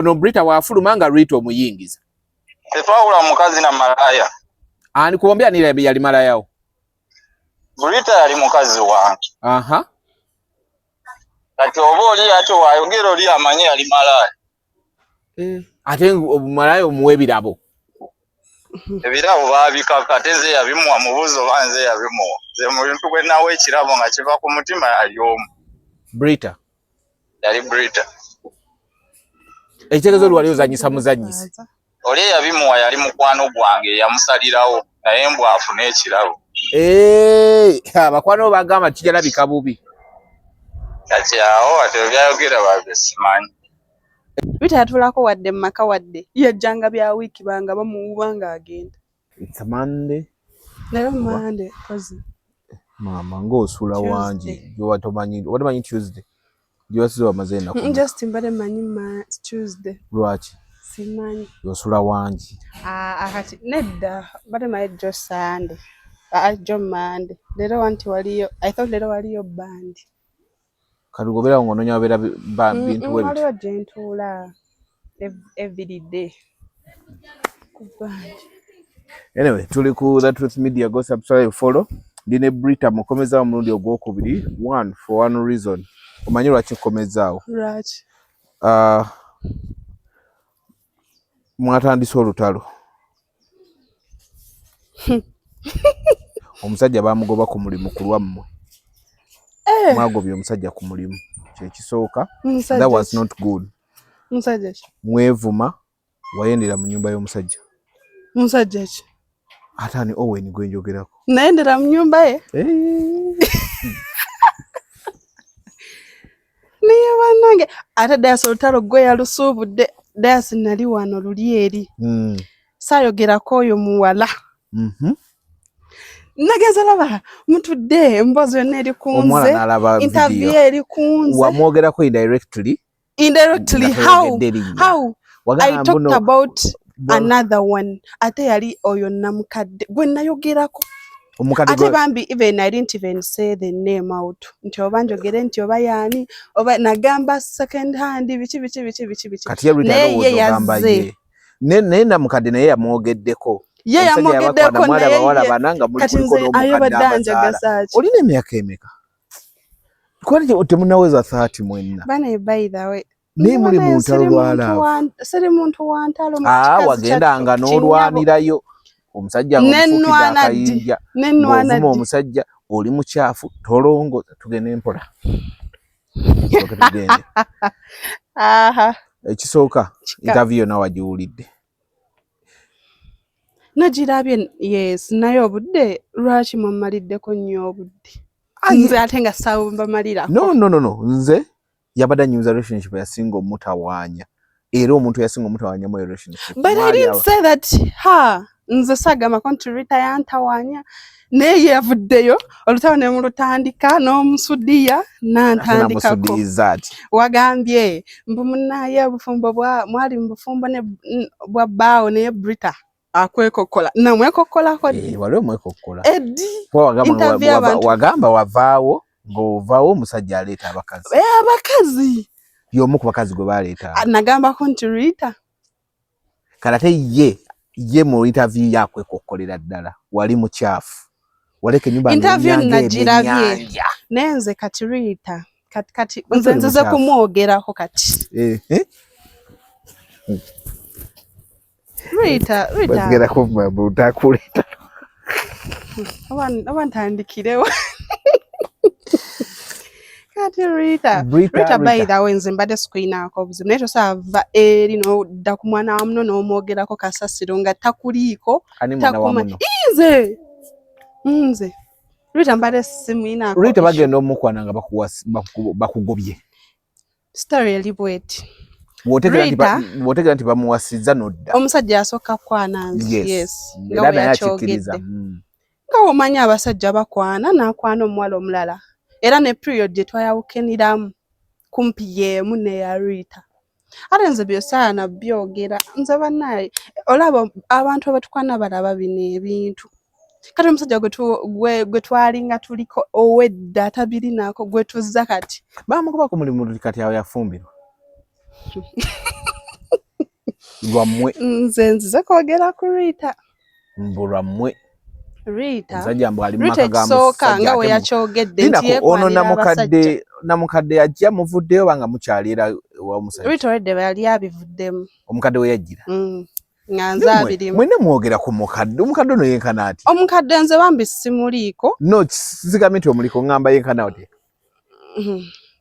Ono Brita wafuluma nga Rita omuyingiza. Tetwawula mukazi na malaya. Ani kubombi ani yali malayawo? Brita yali mukazi wange. Aha. Kati oba oli ate wayogera oli amanyi yali malaya. Eh, ate malaya omuwa ebirabo. Ebirabo babikaka ate nze yabimuwa mubuuzo oba nze yabimuwa. Nze mu bintu gwe nawa ekirabo nga kiva ku mutima yali omu. Brita. Yali Brita. Ekitegeeza oli wali ozanyisa muzanyisi. Oli eyabimuwa yali mukwano gwange yamusalirawo naye mbu afune ekirabo. Eh, abakwano bagamba kijalabika bubi. Kati awo ate byayogera babye simanyi. Rita yatulako wadde mu maka wadde yajjanga bya wiiki banga bamuwuba ng'agenda. It's a Monday. Leero Monday kozi. Maama ng'osula wangi gy'oba tomanyi Tuesday. Gy'owasize wamaze ennaku. Just mbadde manyi ma Tuesday. Lwaki? Simanyi. Osula wangi. Ah, kati nedda mbadde manyi jjo Sunday. Ah, jjo Monday. Leero wanti waliyo I thought leero waliyo band. Kati gobeera ng'onoonya wabeera bintu bwe bityo. Waliwo gye ntuula every day ku band. Anyway, tuli ku The Truth Media, go subscribe, follow. Ndi ne Brita mukomezaawo omulundi ogwokubiri one for one reason. Omanyi lwaki nkomezaawo? Lwaki? Mwatandise olutalo. Omusajja bamugoba ku mulimu ku lwammwe. Eh. Mwagobye omusajja ku mulimu. Kyekisooka. That was not good. Musajja ki? Mwevuma wayendera mu nyumba y'omusajja. Musajja ki? Ate ani Owen gwe njogerako? Nayendera mu nyumba ye? Eh. Naye bannange ate Dayasi olutalo gwe yalusuubudde. Dayasi nali wano luli eri. Saayogerako oyo muwala. Nagenze laba mutudde emboozi yonna eri ku nze. Interview eri ku nze. Wamwogerako indirectly. Indirectly how? How? I talked about another one. Ate yali oyo namukadde gwe nayogerako. Ate bambi even I didn't even say the name out. Nti oba njogere nti oba yaani oba nagamba second hand biki biki biki biki biki. Kati naye ye yazze. Naye namukadde naye yamwogeddeko. Ye yamwogeddeko naye ye. Kati nze ayobadde anjagaza ki? Olina emyaka emeka? Kwani temunnaweza 30 mwenna? Bane by the way. Naye muli mu ntalo lwa love. Siri muntu wa ntalo. Wagendanga n'olwanirayo. Omusajja ng'omufuukidde akayinja. Ng'ovuma omusajja oli mukyafu tolongo tugende mpola. Tugende. Ekisooka interview yonna wagiwulidde. Nagirabye yes naye obudde lwaki mwamaliddeko nnyo obudde? Nze ate nga saabubamalirako. No no no no nze yabadde anyumiza relationship yasinga omutawaanya. Era omuntu yasinga omutawaanya mu relationship. But I didn't say that ha nze saagambako nti Rita yantawaanya naye ye yavuddeyo olutalo ne mulutandika n'omusudiya n'antandikako. Wagambye mbu munnaye obufumbo bwa mwali mu bufumbo ne bwa bbaawo naye Brita akwekokkola namwekokkolako ddi? Wali omwekokkola. Eddi interview abantu. Wagamba wavaawo ng'ovaawo omusajja aleeta abakazi. Abakazi. Y'omu ku bakazi gwe baleeta. Nagambako nti Rita. Kale ate ye mu interview yakwekokkolera ddala wali mukyafu. Waleka ennyumba interview nagirabye. Naye nze kati Rita kati nze nzize kumwogerako kati. Rita, Rita. Bagera kuva mu takuleta. Oba ntandikirewo. Kati Rita, Rita by the way nze mbadde sikuinaako obuzibu naye tosaava eri n'odda ku mwana wa muno n'omwogerako kasasiro nga takuliiko. Nze nze Rita mbadde simuyinaako. Rita bagenda omukwana nga bakugobye. Story eri bweti. Bw'otegeera nti bamuwasizza n'odda. Omusajja asooka kukwana nze. Yes. Nga bwe yakyogedde. Nga bw'omanyi abasajja bakwana n'akwana omuwala omulala. Era ne period gye twayawukaniramu kumpi y'emu n'eya Rita. Ate nze byosaana byogera nze bannaye olaba abantu abatukwana balaba bino ebintu. Kati omusajja gwe twalinga tuliko owedda atabirinaako gwe tuzza kati. Bamugoba ku mulimu kati awo yafumbirwa. Lwammwe. Nze nzize kwogera ku Rita. Mbu lwammwe. Rita. Omusajja mbu ali mu Rita maka ga ekisooka musajja nga ate we mu- yakyogedde nti Linako ono yeekwanira abasajja. namukadde namukadde yajja muvuddeyo oba nga mukyalira omusajja Rita already yali abivuddemu. Omukadde we yajjira. Nga nze abirimu. Mwenna mwogera ku mukadde, omukadde ono yenkana ati? Omukadde nze bambi simuliiko. No, sigambye nti omuliko, ŋŋamba yenkana ati.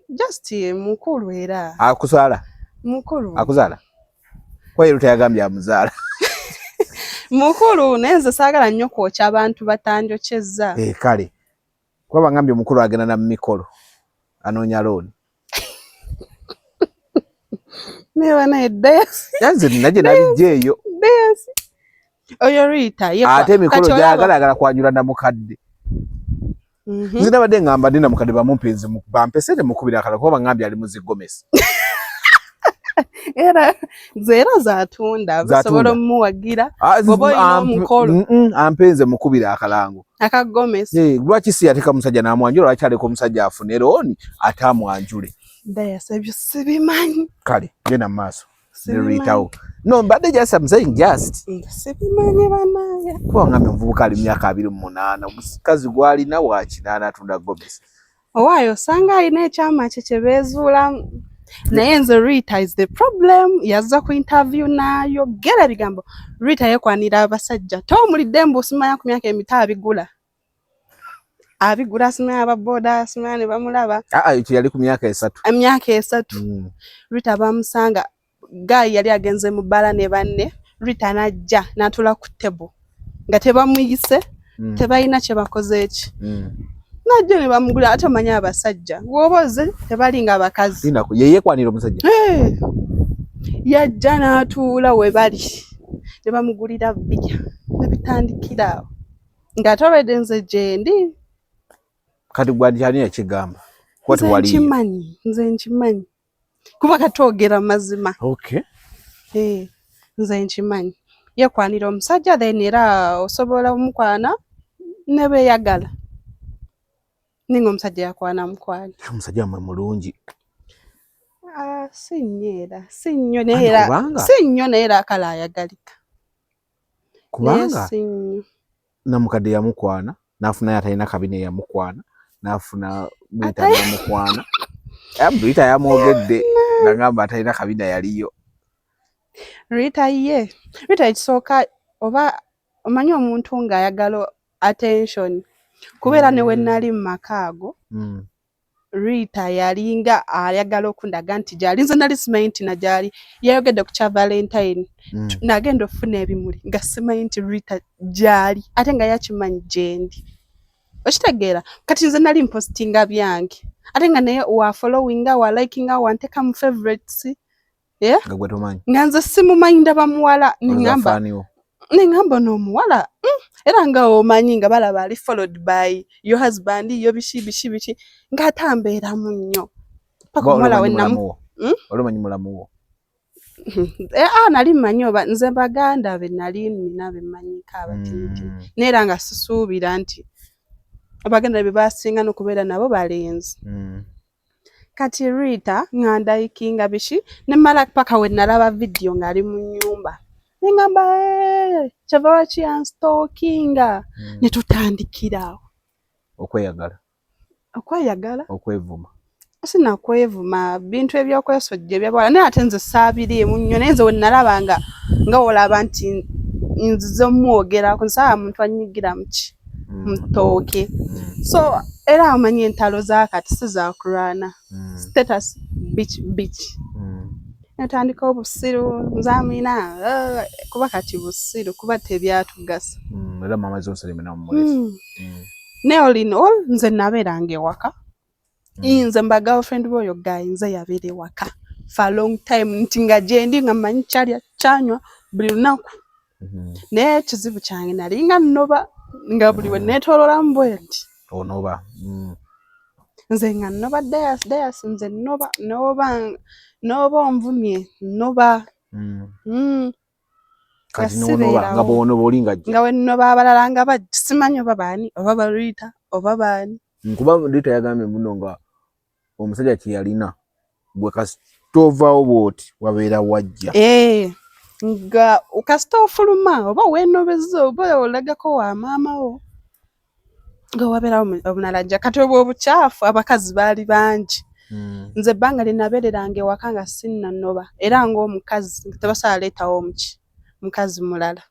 Just mukulu era. Akuzaala? Mukulu. Akuzaala? Kuba ye Rita yagambye amuzaala. Mukulu naye nze saagala nnyo kwokya abantu batanjokyezza. Eh, kale. Kuba bangambye omukulu agenda na mikolo anoonya looni. Naye banaye Desi. Nze najje nabijja eyo. Desi. Oyo Rita ye Ate emikolo kati olaba- gy'ayagala ayagala kwanjula na mukadde. Nze nabadde ngamba ndi na mukadde bamumpe nze bampe ssente mukubira akala kuba bangambye ali mu zi gomesi. Era nze era zatunda Zatunda. basobola omuwagira. Ah, Bw'oba olina omukolo. Ampe nze mukubira akalango. Aka gomesi. Eh, lwaki si yateeka musajja n'amwanjula, lwaki aleka omusajja afune looni ate amwanjule? Dayasi ebyo sibimanyi. Kale genda mu maaso. Ne Sibimanyi. Rita wo. No, mbadde just I'm saying just. Sibimanyi bannange. Kuba ngambye omuvubuka ali mu myaka 28, omukazi gw'alina wa 80 atunda gomesi. Owaayo osanga alina ekyama kye kye beezuulamu. Naye nze Rita is the problem. Yazza ku interview n'ayogera ebigambo. Rita yeekwanira abasajja. Toomulidde mbu simanya ku myaka emito abigula. Abigula simanya aba boda simanya ne bamulaba. Ah, ah, ekyo yali ku myaka 3. Emyaka 3. Rita bamusanga guy yali agenze mu bbala ne banne. Rita n'ajja n'atuula ku table nga tebamuyise, tebalina kye bakoze eki. N'ajja ne bamugula ate omanyi abasajja bw'oba ozze tebali nga bakazi. Linako ye yeekwanira omusajja. Hey! Yajja n'atuula we bali ne bamugulira bbiya ne bitandikira awo ng'ate already nze gye ndi. Kati gwe ani yakigamba? Kuba Nze tewaliiyo. nkimanyi, nze nkimanyi kuba katwogera mazima. Okay. Eh, nze nkimanyi yeekwanira omusajja then era osobola omukwana ne beeyagala ninga omusajja yakwana mukwana. Omusajja wammwe mulungi. Ah, si nnyo era si nnyo naye Anti era kubanga si nnyo naye era akale ayagalika. Naye kubanga si nnyo. Namukadde yamukwana n'afunayo atalina kabina eyamukwana n'afuna Rita Ate- n'amukwana. Era Rita yamwogedde ng'agamba atalina kabina yaliyo. Rita ye Rita ekisooka oba omanyi omuntu ng'ayagala attention kubeera ne we nali mu maka ago Rita yalinga ayagala okundaga nti gy'ali, nze nali simanyi nti na gy'ali. Yayogedde ku kya Valentine, nagenda okufuna ebimuli nga simanyi nti Rita gy'ali ate nga yakimanyi gye ndi. Okitegeera? Kati nze nali mpostinga byange ate nga naye wa followinga, wa likinga, wanteeka mu favorites. Yeah? Nga gwe tomanyi. Nga nze simumanyi, ndaba muwala neŋŋamba Faaniwo. Neŋŋamba n'omuwala era nga omanyi nga balaba ali followed by your husband yo biki biki biki ng'ate ambeeramu nnyo paka omuwala we namu Wali omanyi mulamu wo? Eh, ah, nali mmanyi oba nze baganda be nali nina be mmanyiko abatinitini naye era nga sisuubira nti abaganda be basinga n'okubeera nabo balenzi. Kati Rita nga ndalikinga biki ne mmala paka we nalaba vidiyo ng'ali mu nnyumba ne ŋŋamba, "Eh, kyava lwaki yanstalkinga?" Ne tutandikira awo. Okweyagala. Okweyagala. Okwevuma. Sinakwevuma, bintu ebyokwesojja ebyabawala naye ate nze saabiriimu nnyo naye nze we nalaba nga nga wolaba nti nzize omwogerako nsaba muntu anyigira muki mutooke. So era omanyi entalo za kati si za kulwana, status biki biki netandika obusiru nzamwina eh, kuba kati busiru kuba tebyatugasa. Era mama zonse limena mumulesi. Ne all in all nze nabeeranga ewaka. Nze mba girlfriend b'oyo guy nze yabeera ewaka for a long time nti nga gyendi nga mmanyi kyalya kyanywa buli lunaku. Naye ekizibu kyange nalinga nnoba nga buli we neetooloolamu bwe nti Onoba. Nze nga nnoba dayas dayas nze nnoba n'oba n'oba onvumye nnoba. Kati Nga n'onoba sibeerawo. Nga bw'onoba oli nga jja. Nga we nnoba abalala nga bajja simanyi oba baani oba ba Rita oba baani. Kuba Rita yagambye muno nga omusajja kye yalina gwe kasita ovaawo bw'oti wabeera wajja. Eh, Nga kasita ofuluma oba weenobezza oba olagako wa maama wo nga wabeerawo omunalajja. Kati obwo obukyafu abakazi baali bangi. Nze ebbanga lye nabeereranga ewaka nga sinnanoba era ng'omukazi tebasobola leetawo omuki mukazi mulala.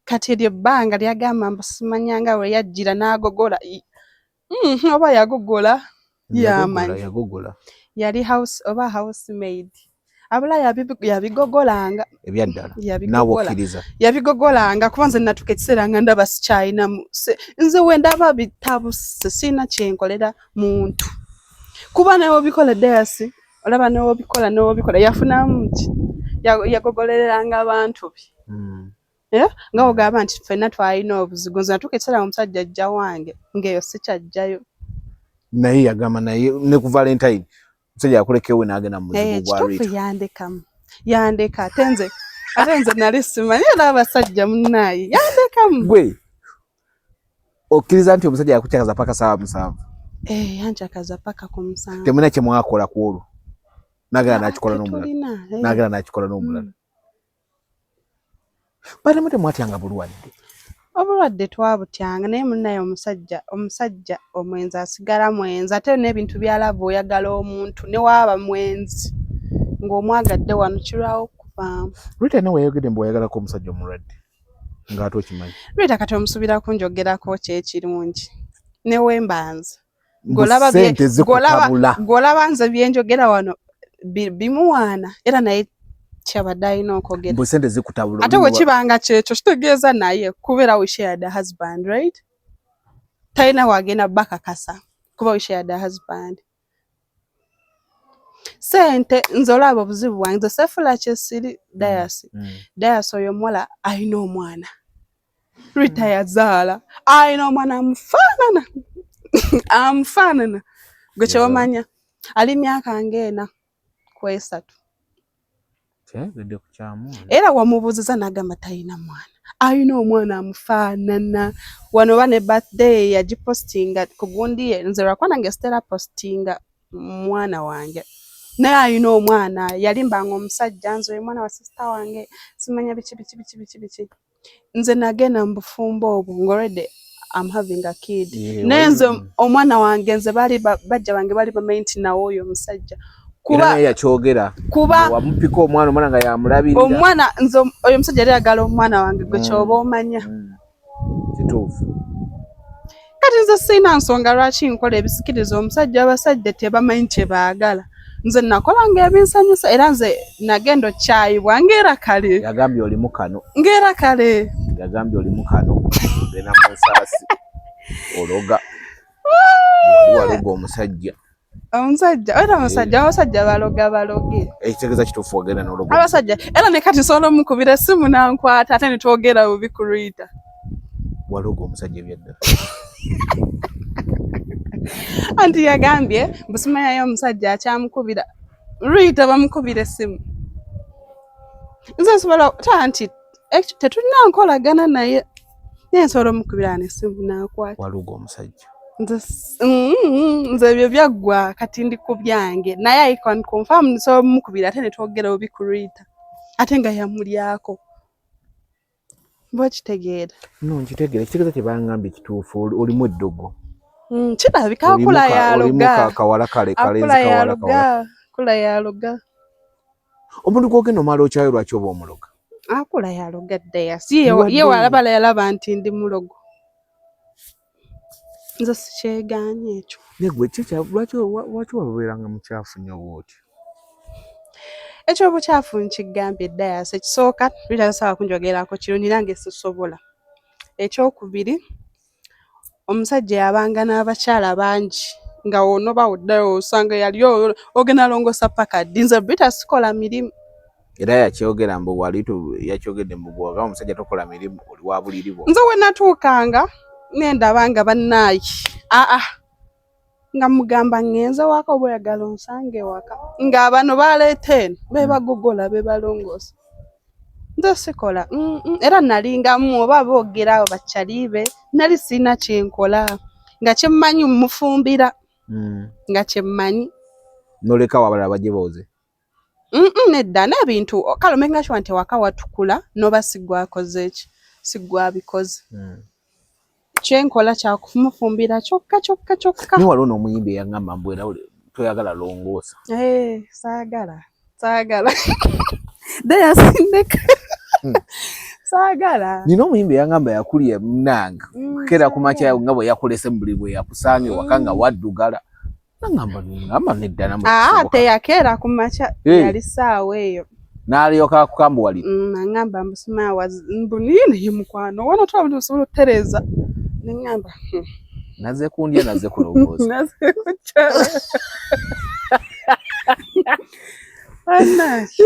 Kati eryo ebbanga lyagamba mbu simanyanga we yajjira n'agogola oba yagogola yamanyi yagogola yali house oba housemaid abula yabigogolanga ebyaddala naawe okkiriza yabigogolanga kuba nze natuuka ekiseera nga ndaba sikyalinamu nze we ndaba bitabuse sirina kyenkolera muntu kuba nawe obikola dayasi olaba newobikola newobikola yafunamu ki yagogolereranga abantu be. Eh? Nga ogamba nti ffenna twalina obuzigu nze natuuka ekiseera omusajja ajja wange ng'eyo sikyajjayo. Naye yagamba naye ne ku Valentine omusajja yakuleka ewe n'agenda mu muzigo eh, gwa Rita. Yandekamu yandeka ate nze ate nze nali simanyi era abasajja munnaaye yandekamu. Gwe okkiriza nti omusajja yakukyakaza paka saawa 7? Eh, yankyakaza paka ku 7. Temulina kye mwakola ku olwo n'agenda ah, n'akikola n'omulala n'agenda n'akikola n'omulala. Banamu temwatyanga bulwadde? Obulwadde twabutyanga naye munnaye omusajja omusajja omwenzi asigala mwenzi ate n'ebintu by'alaba oyagala omuntu ne waaba mwenzi ng'omwagadde wano kirwawo okuvaamu. Rita nawe yayogedde mbu wayagalako omusajja omulwadde ng'ate okimanyi. Rita kati omusuubira kunjogerako ki ekirungi ne wembanza gw'olaba nze byenjogera wano bimuwaana era naye kyabadde alina okwogera ate wekibanga kyekyo kitegeeza naye kubeera we shared a husband, right? Talina wagenda bakakasa kuba we shared a husband. Sente nze olaba obuzibu bwange nze sefula kyesiri dayasi. Dayasi oyo omuwala alina omwana Rita yazaala alina omwana amufaanana amufaanana gwe kyewamanya ali myaka nga 4 ku 3. Era wamubuuziza n'agamba talina mwana alina omwana amufaanana wano oba ne birthday yagipostinga ku gundi ye nze lwakuba nange sitera postinga mwana wange naye alina omwana yalimbanga omusajja nze oyo mwana wa sister wange simanya biki biki biki biki biki. Nze nagenda mu bufumbo obwo ng'already I'm having a kid naye nze omwana wange nze baali bajja bange baali bamanyi nti nawe oyo omusajja. Kuba yakyogera kuba wamupika omwana omwana nga yamulabirira. Omwana nze oyo omusajja yali ayagala omwana wange gwe kyoba omanya. Kituufu. Kati nze sirina nsonga lwaki nkola ebisikiriza omusajja abasajja tebamanyi kye baagala nze nakolanga ebinsanyusa era nze nagenda okyayibwa ng'era kale. Yagambye oli mukano. Ng'era kale. Yagambye oli mukano genda mu nsaasi ologa wali waloga omusajja. Omusajja era omusajja abasajja baloga baloge. Ekitegeeza kituufu wagenda n'ologa. Abasajja era ne kati nsobola omukubira essimu nankwata ate ne twogera bubi ku Rita. Waloga omusajja ebyaddala. Anti yagambye busimanyayo omusajja akyamukubira Rita bamukubira essimu nze nsobola ta nti tetulina nkolagana naye naye nsobola omukubira n'essimu nakwata. Waloga omusajja. Nze nze ebyo byaggwa kati ndi ku byange naye I can confirm nsobola omukubira ate ne twogera bubi ku Rita ate nga yamulyako mba okitegeera. No nkitegeera ekitegeeza kye bangambye kituufu olimu eddogo. Kirabika akula yaloga. Kawala kale kalenzi akula kawala yaloga kawala. Akula yaloga. Omuntu gwogenda omala okyayo lwaki oba omuloga? Akula yaloga ddaya si ye walaba yalaba nti ndi mulogo nze sikyegaanye ekyo. Naye gwe lwaki lwaki wabeeranga mukyafu nnyo bw'otyo? Ekyobukyafu nkigambye ddayasi ekisooka bitasobola kunjogerako kirungi nange sisobola. Ekyokubiri omusajja yabanga n'abakyala bangi nga wonoba oddayo osanga yali ogenda longosa paka ddi nze Brita sikola mirimu. Era yakyogera mbu wali yakyogedde mbu bw'ogamba omusajja tokola mirimu oli wa buliri bwo. Nze we natuukanga nendaba nga bannaayi aa nga mugamba ŋŋenze waka oba oyagala onsange ewaka nga bano baleeta eno bebagogola bebalongoosa nze sikola era nalingamu oba boogera abo bakyalibe nali sirina kyenkola nga kyemmanyi mufumbira nga kyemmanyi. Nolekawo abalala bajje booze. Nedda, n'ebintu kale omakinga sure nti ewaka watukula, noba sigwakoze eki, sigwabikoze. Kyenkola kyakumufumbira kyokka kyokka kyokka. Naye waliwo n'omuyimbi eyaŋŋamba mbu era toyagala longoosa. Eh, saagala, saagala deyasindeka. Saagala. Nina omuyimbi eyaŋŋamba yakulya munange kera ku makya nga bwe yakulese mu buli bwe yakusanga ewaka nga waddugala, nangamba ngamba nedda namwe. Aa. Tekisoboka. Teyakeera ku makya. Yali saawa eyo. N'alyoka akukambuwalira. Aŋŋamba mbu simaawa mbu niye naye mukwano wano tulaba nti osobola okutereeza, neŋŋamba Naze kundya, naze kulongoosa. Naze kukyala. Bannange.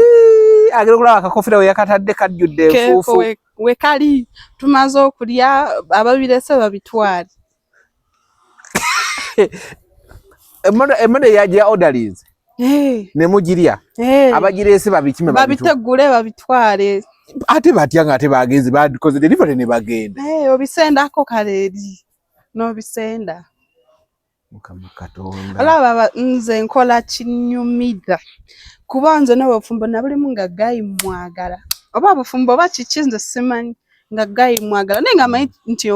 Agenda okulaba akakofira we yakatadde kajjudde keeko enfuufu. Wekali tumaze okulya, ababirese babitwale. Emmere yagira orderings ne mugirya, abagireese babikime. Babitegule babitwale. Ate batya nga ate bagenze bakoze delivery ne bagenda? Eh, obisendako kale eri n'obisenda. Mukama Katonda. Olaba nze nkola kinyumira kuba nze n'obufumbo nabulimu nga guy mwagala, oba bufumbo oba kiki nze simanyi, nga guy mwagala naye nga manyi nti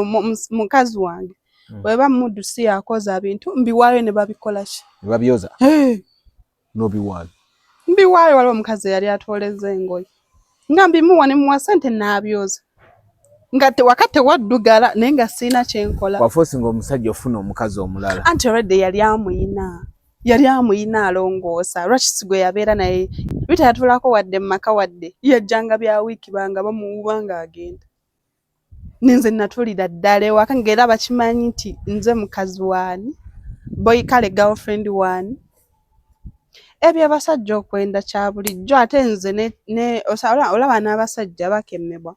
mukazi wange bweba muddu si yakoza bintu, mbiwaayo ne babikola ki. Ne babyoza. Hey. N'obiwaayo. Mbiwaayo. Waliwo omukazi eyali atwoleza engoye nga mbimuwa ne muwa sente n'abyoza, nga tewaka tewaddugala, naye nga siina kyenkola. Waforcinga omusajja ofuna omukazi omulala. Anti already yali amuyina, yali amuyina alongoosa. Lwaki si gwe yabeera naye? Rita yatuulako wadde mu maka, wadde yajjanga bya wiiki, banga bamuwuba ng'agenda. Nenze natuulira ddala ewaka, ng'era bakimanyi nti nze mukazi waani, boy kale girlfriend waani. Ebyo abasajja okwenda kya bulijjo, ate nze olaba n'abasajja bakemebwa,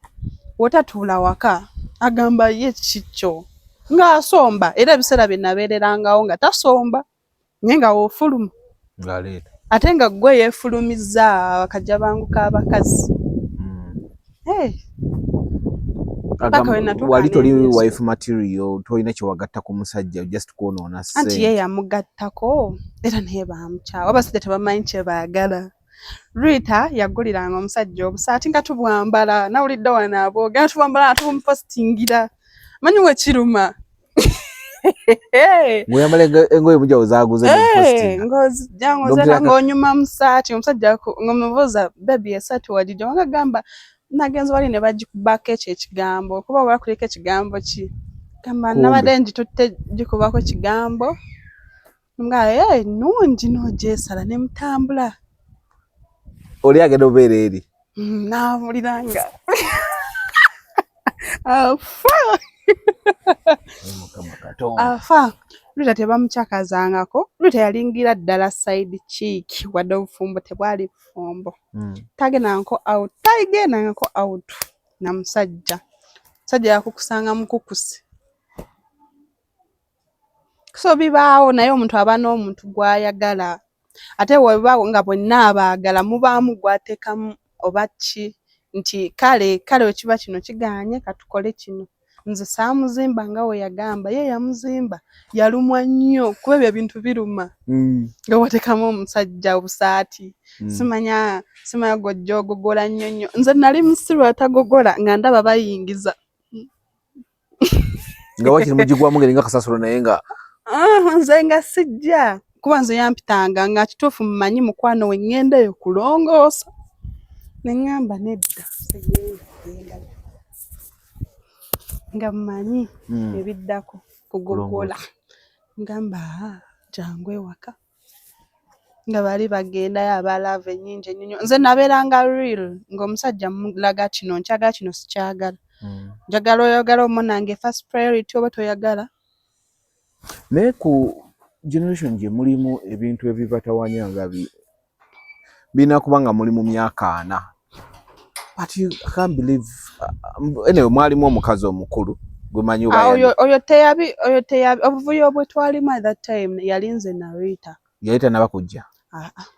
wotatuula waka agamba ye kikyo ng'asomba. Era ebiseera bye nabeererangawo nga tasomba, naye nga woofuluma ng'aleeta. Ate nga gwe yeefulumizza akajabangu k'abakazi. Hey, paka we natuuka Wali toli n'emyeso. wife material, tolina kyewagatta ku musajja, just kwonoona Anti ye ssente. Yamugattako era naye bamukyawa. Abasajja tebamanyi kye baagala. Rita yaguliranga omusajja obusaati nga tubwambala, nawulidde wano abooga tubwambala nga tubumupositingira, manyi wekiruma. Ng'oyambala engoye mujjawo zaguze. Ng'ozijja ng'ozera ng'onyuma mu saati, omusajja ng'omubuuza, "Baby, esaati wagijja?" Wanga gamba nagenze wali ne bagikubako ekyo ekigambo, kuba oba kuliko ekigambo ki gamba. Kumbe. Nabadde ngitutte gikubako kigambo nga nnungi n'ogyesala ne mutambula. Oli agenda obeera eri. Naawulira nga afa. Mukama Katonda. Afa. Rita tebamukyakazangako. Rita yalingira ddala side chick, wadde obufumbo tebwali bufumbo. Tagendangako out, tagendangako out na musajja. Musajja yakukusanga mukukusi, so bibaawo, naye omuntu aba n'omuntu gw'ayagala, ate weba nga bonna abaagala mubaamu gwateekamu oba ki nti kale kale wekiba kino kiganye katukole kino. Nze saamuzimba nga we yagamba, ye yamuzimba, yalumwa nnyo kuba ebyo ebintu biruma nga wateekamu omusajja obusaati. Simanya simanya gojja ogogola nnyo nnyo. Nze nali musiru atagogola, nga ndaba bayingiza. Nga wakiri mugigwamu ngeri nga kasasiro, naye nga Ah, nze nga sijja kuba nze yampitanga nga kituufu mmanyi mukwano we ŋŋendayo kulongoosa, ne ŋŋamba nedda, sigenda gendayo nga mmanyi ebiddako kugogola. Ngamba, "Ah, jangu ewaka," nga bali bagendayo aba love ennyingi ennyo. Nze nabeeranga real, ng'omusajja mulaga kino nkyagala, kino sikyagala. Njagala oyagala omunange first priority oba toyagala. Naye ku generation gye mulimu ebintu ebibatawanya nga birina kuba nga muli mu myaka 40, but you, I can't believe anyway mwalimu omukazi omukulu gwemanyi oba Ah, oyo teyabi, oyo teyabi. Obuvuyo bwe twalimu at that time yali nze na Rita. Yali tanaba kujja. Ah, ah.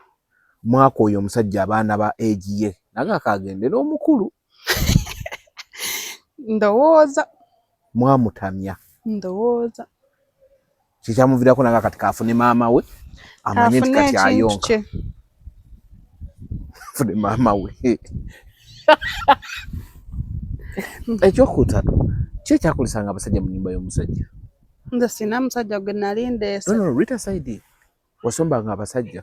Mwaka oyo omusajja abaana ba age ye naga kagende n'omukulu. Ndowooza. Mwamutamya. Ndowooza. Kikyamuviirako naga kati kafune maama we amanye nti afune kati ekintu ayonka. Kye. Fune maama we. Ekyokutaano, ki ekyakulisanga abasajja mu nnyumba y'omusajja? Nze sina musajja gwe nali ndeese. No, no, Rita side wasombanga abasajja.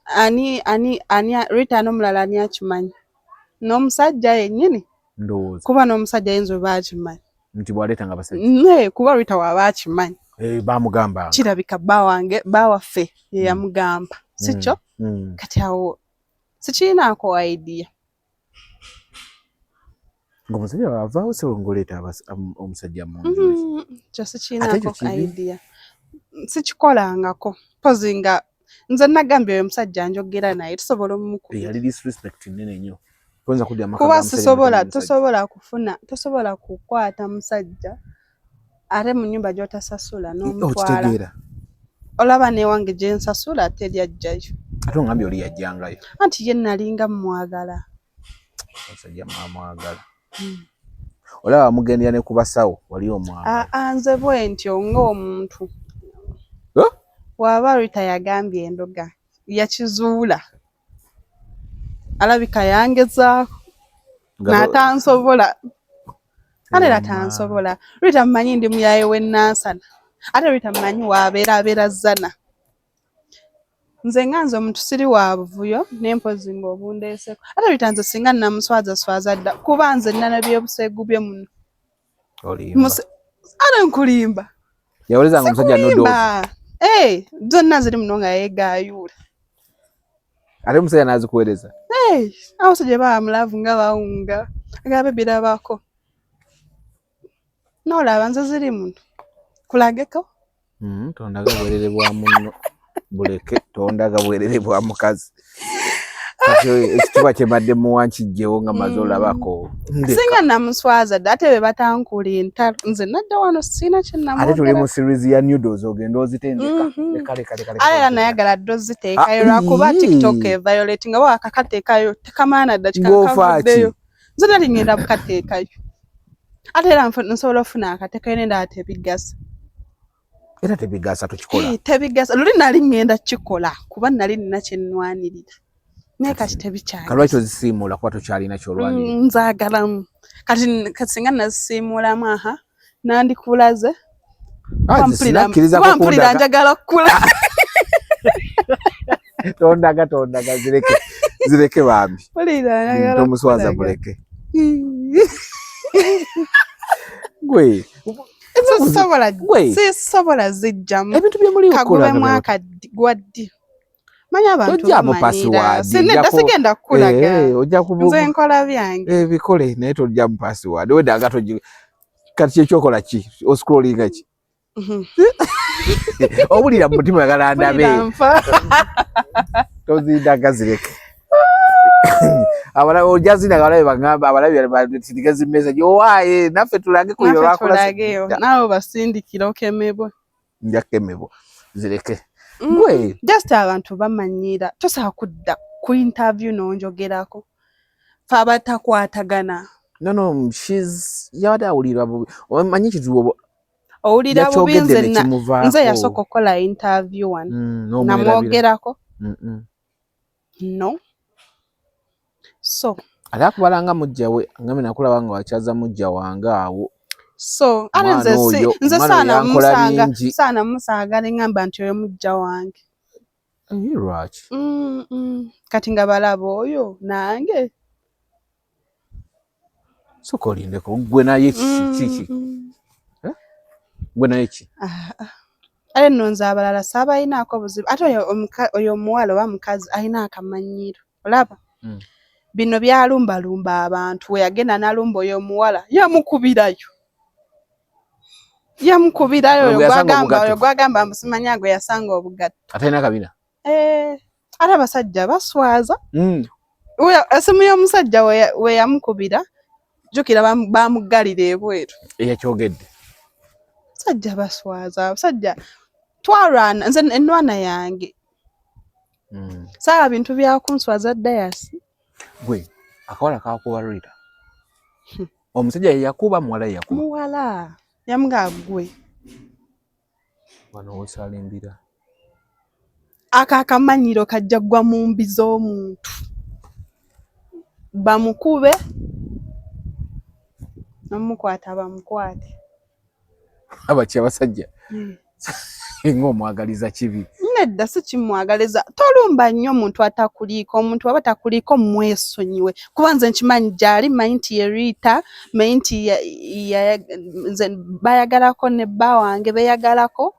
Ani ani ani Rita n'omulala ani akimanyi? N'omusajja yennyini? Ndowooza. Kuba n'omusajja ayinza oba akimanyi. Nti bw'aleetanga abasajja. Nee, kuba Rita waba akimanyi. Eh, baamugamba. Kirabika bba wange, bba waffe ye yamugamba. Si kyo? Kati awo sikirinaako idea. Ng'omusajja bw'avaawo ssebo ng'oleeta omusajja mu nju. Kyo sikirinaako idea. Sikikolangako. Mpozi nga nze nagambye oyo omusajja njogera naye tusobola omukubira. Yali disrespect nnene nnyo. Kuba sisobola tosobola kufuna tosobola kukwata musajja ate mu nnyumba gy'otasasula n'omutwala. Olaba n'ewange gye nsasula teri ajjayo. Ate ongambye oli yajjangayo. Anti ye nalinga mmwagala. Omusajja mwamwagala. Olaba mugendera ne ku basawo wali omwagala. Aa nze bwe ntyo ng'omuntu. Waba Rita yagambye endoga yakizuula. Alabika yangezaako n'atansobola. Ate era tansobola. Rita mmanyi ndi muyaaye w'e Nansana. Ate Rita mmanyi w'abeera abeera Zana. Nze nga nze omuntu siri wa buvuyo naye mpozzi ng'obundeeseko. Ate Rita nze singa namuswazaswaza dda kuba nze nnina n'ebyobuseegu bye muno. Olimba. Ate nkulimba. Yawulizanga omusajja noodles. Eh, zonna ziri muno nga yeegaayuula. Ate omusajja n'azikuweereza. Eh, abasajja baba mu love nga bawunga. Agamba birabako. N'olaba nze ziri muno. Kulageko. Tondaga bwerere bwa munno. Buleke tondaga bwerere bwa mukazi. Kati ekitiibwa kye mbadde muwa nkijjewo nga maze olabako. Singa namuswaza dda ate be batankula entalo. Nze nadda wano sirina kye namwogera. Ate tuli mu series ya noodles ogenda ozitendeka. Leka leka leka. Ate era nayagala dda oziteekayo lwakuba TikTok eviolate nga wakakateekayo tekamaana ddakika kavuddeyo. Nze nali ngenda kukateekayo. Ate era nsobola okufuna akateekayo naye ndaba tebigasa. Era tebigasa tukikola. Tebigasa. Luli nali ngenda kukikola kuba nali nina kye nnwanirira. Naye kati tebikyali. Kati lwaki ozisiimuula kuba tokyalina ky'olwanirira? Nzaagalamu. Kati singa nazisiimuulamu aha nandikulaze. Kuba mpulira njagala kukula. Tondaga tondaga zireke zireke bambi. Tomuswaza muleke. Gwe sisobola zijjamu. Ebintu bye muli kagube mwaka gwa ddi. Manyi abantu bamanyiira. Sinedda sigenda kukulaga. Nze nkola byange. Bikole naye tojjamu password. Wedanga togi kati kyekyokola ki? Oscrollinga ki? Owulira mu mutima oyagala ndabe. Tozindaga zireke. Abalabe ojja zindaga abalabe bagamba abalabe basindike zi message owaaye naffe tulage ku bye bakola. Naawe basindikire okemebwe. Nja kukemebwa zireke. Gwe just abantu bamanyiira tosobola kudda ku interview n'onjogerako. Ffe abatakwatagana. No no she's yabadde awulira bubi. Omanyi ekizibu owulira bubi nze nze yasooka okukola interview wano namwogerako. No. So ate akubalanga mujja we ngambe nakulaba nga wakyaza mujja wange awo. So ate nze nze saana musanga ne ngamba nti oyo mujja wange. Lwaki? Kati nga balaba oyo nange. Sooka olindeko gwe naye kiki? Gwe naye ki? Ate nno nze abalala saabalinaako buzibu. Ate oyo omuwala oba mukazi alina akamanyiiro. Olaba? Bino byalumbalumba abantu. We yagenda n'alumba oyo omuwala yamukubirayo. Yamukubirayo oyo gwagamba mbu simanya gwe yasanga obugatto. Atalina kabina? Ate abasajja baswaza. Essimu y'omusajja we yamukubira jjukira bamuggalira ebweru. Eyakyogedde. Abasajja baswaza. Abasajja twalwana nze ennwana yange. Saala bintu bya kunswaza dayasi. Gwe akawala kakuba Rita. Omusajja ye yakuba muwala ye yakuba. Muwala yamugamba gwe. Wano wosalimbira. Ako akamanyiro kajja kugwa mu mbi z'omuntu. Bamukube nomukwata bamukwate. Abaki abasajja ng'omwagaliza kibi. Nedda, si kimwagaliza. Tolumba nnyo omuntu atakuliiko. Omuntu aba takuliiko mwesonyiwe, kuba nze nkimanyi gyali, mmanyi nti ye Rita, mmanyi nti nze bayagalako ne bba wange beyagalako.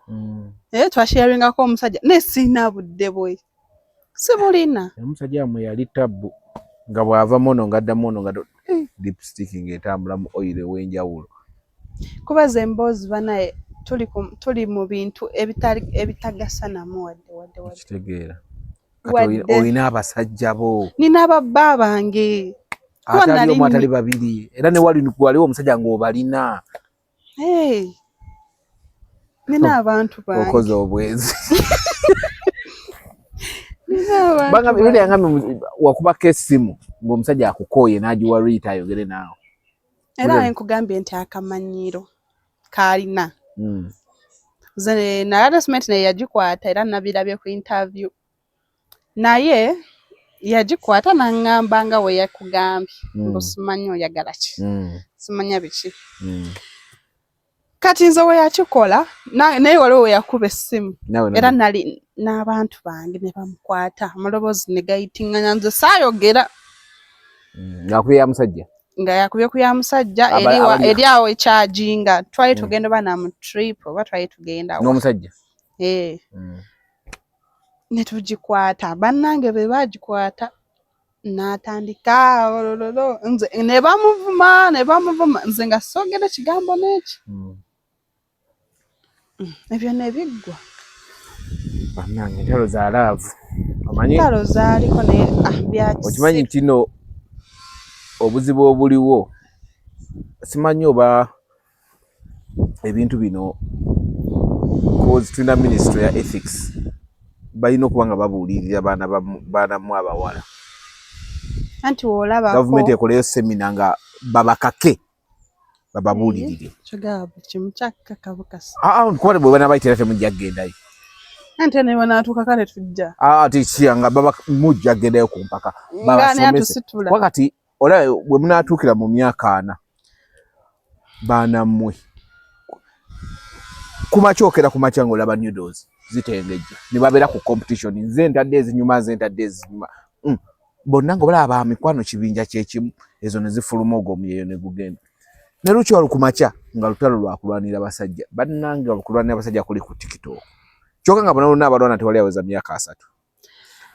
Naye twasharingako omusajja, naye sirina budde bwe, sibulina. Omusajja wamwe yali tabbu, nga bw'ava muno ng'addamu ono, nga lipstick ng'etambula mu oil ew'enjawulo. Kuba ze emboozi banaye tuli mu bintu ebitali ebitagasa namu wadde wadde wadde. Kitegeera. Kati olina abasajja bo. Nina ababba bange. Atali omu, atali babiri, era ne wali waliwo omusajja ng'obalina. Hey. Nina abantu bange. Okoze obwenzi. Banga birudi yangambye wakubako essimu ng'omusajja akukooye n'agiwa Rita ayogere naawe. Era nkugambye nti akamanyiiro kaalina. Nze na harassment naye yagikwata, era nabirabye ku interview. Naye yagikwata n'aŋŋamba nga we yakugambye. Mbu simanyi oyagala ki. Simanya biki. Kati nze we yakikola naye waliwo we yakuba essimu. Era nali n'abantu bange ne bamukwata amaloboozi ne gayitinganya, nze saayogera. Ng'akubye ya musajja. Nga yakubye ku ya musajja eri awo ekyajinga twali tugenda oba na mu trip oba twali tugenda wa. N'omusajja? Eh. Ne tugikwata, bannange be baagikwata n'atandika olololo, nze ne bamuvuma ne bamuvuma, nze nga soogera kigambo n'eki. Ebyo ne biggwa. Bannange, entalo za love. Omanyi Entalo zaaliko naye ah, okimanyi nti no obuzibu obuliwo, simanyi oba ebintu bino, cause tulina ministry ya ethics, balina okuba nga babuulirira baana bamu abawala. Anti woolabako Gavumenti ekoleyo seminar nga babakake bababuulirire. Kyogaba buli kimu kyakkakabukasi. Ah, ah, kuba bwe banaabayita era temujja kugendayo. Anti ne banaatuuka kale tujja. Ah, ati nga baba mujja kugendayo ku mpaka. Nga ani babasomese. atusitula. Kuba kati olaba bwe munaatuukira mu myaka 40, baana mmwe, kumakya okera kumakya ng'olaba nudes zitengejja ne babeera ku competition, nze ntadde ezinyuma, nze ntadde ezinyuma. Bonna nga olaba ba mikwano kibinja kyekimu, ezo ne zifuluma, ogwo omuyeyo ne gugenda ne lukya olwo kumakya nga lutalo lwakulwanira basajja. Bannange, okulwanira abasajja kuli ku TikTok, kyokka nga bonna bonna abalwana tewali aweza myaka 30.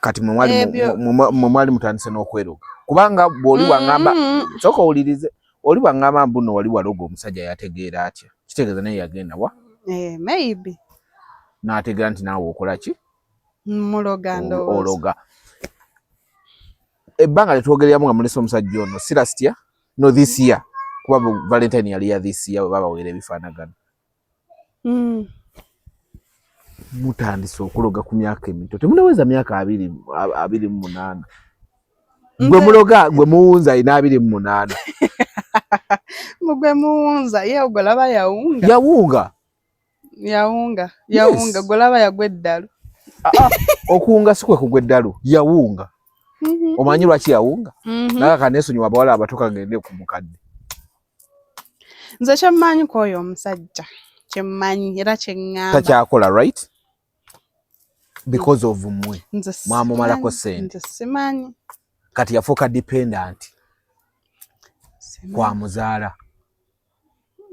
Kati mwe mwali mwe mwali mutandise n'okweroga, kubanga bw'oli waŋŋamba sooka owulirize, oli bwaŋŋamba mbu nno wali waloga omusajja, yategeera atya? Kitegeeza naye yagenda wa Eh, maybe n'ategeera nti naawe okola ki? Muloga ndowooza. Ologa. Ebbanga lyetwogereramu nga mulese omusajja ono si last year, no, this year, kuba Valentine yali ya this year bwe babaweera ebifaanagana. Mutandise okuloga ku myaka emito, temunaweza myaka 28. Gwe muloga, gwe muwunza alina 28. Mugwe muwunza ye ogolaba yawunga. Yawunga. Yawunga, yawunga. Golaba yagwa eddalu. Ah, ah, okuwunga si kwe kugwa eddalu, yawunga. Omanyi lwaki yawunga? Naga kaneesonyiwa abawala abato, kagende ku mukadde. Nze kyemmanyi ku oyo omusajja, kyemmanyi era kyeŋŋamba, Takyakola, right? Because of mmwe. Nze Mwamumalako simanyi, ssente. Nze simanyi. Kati yafuuka dependent Simanyi. kwa muzaala.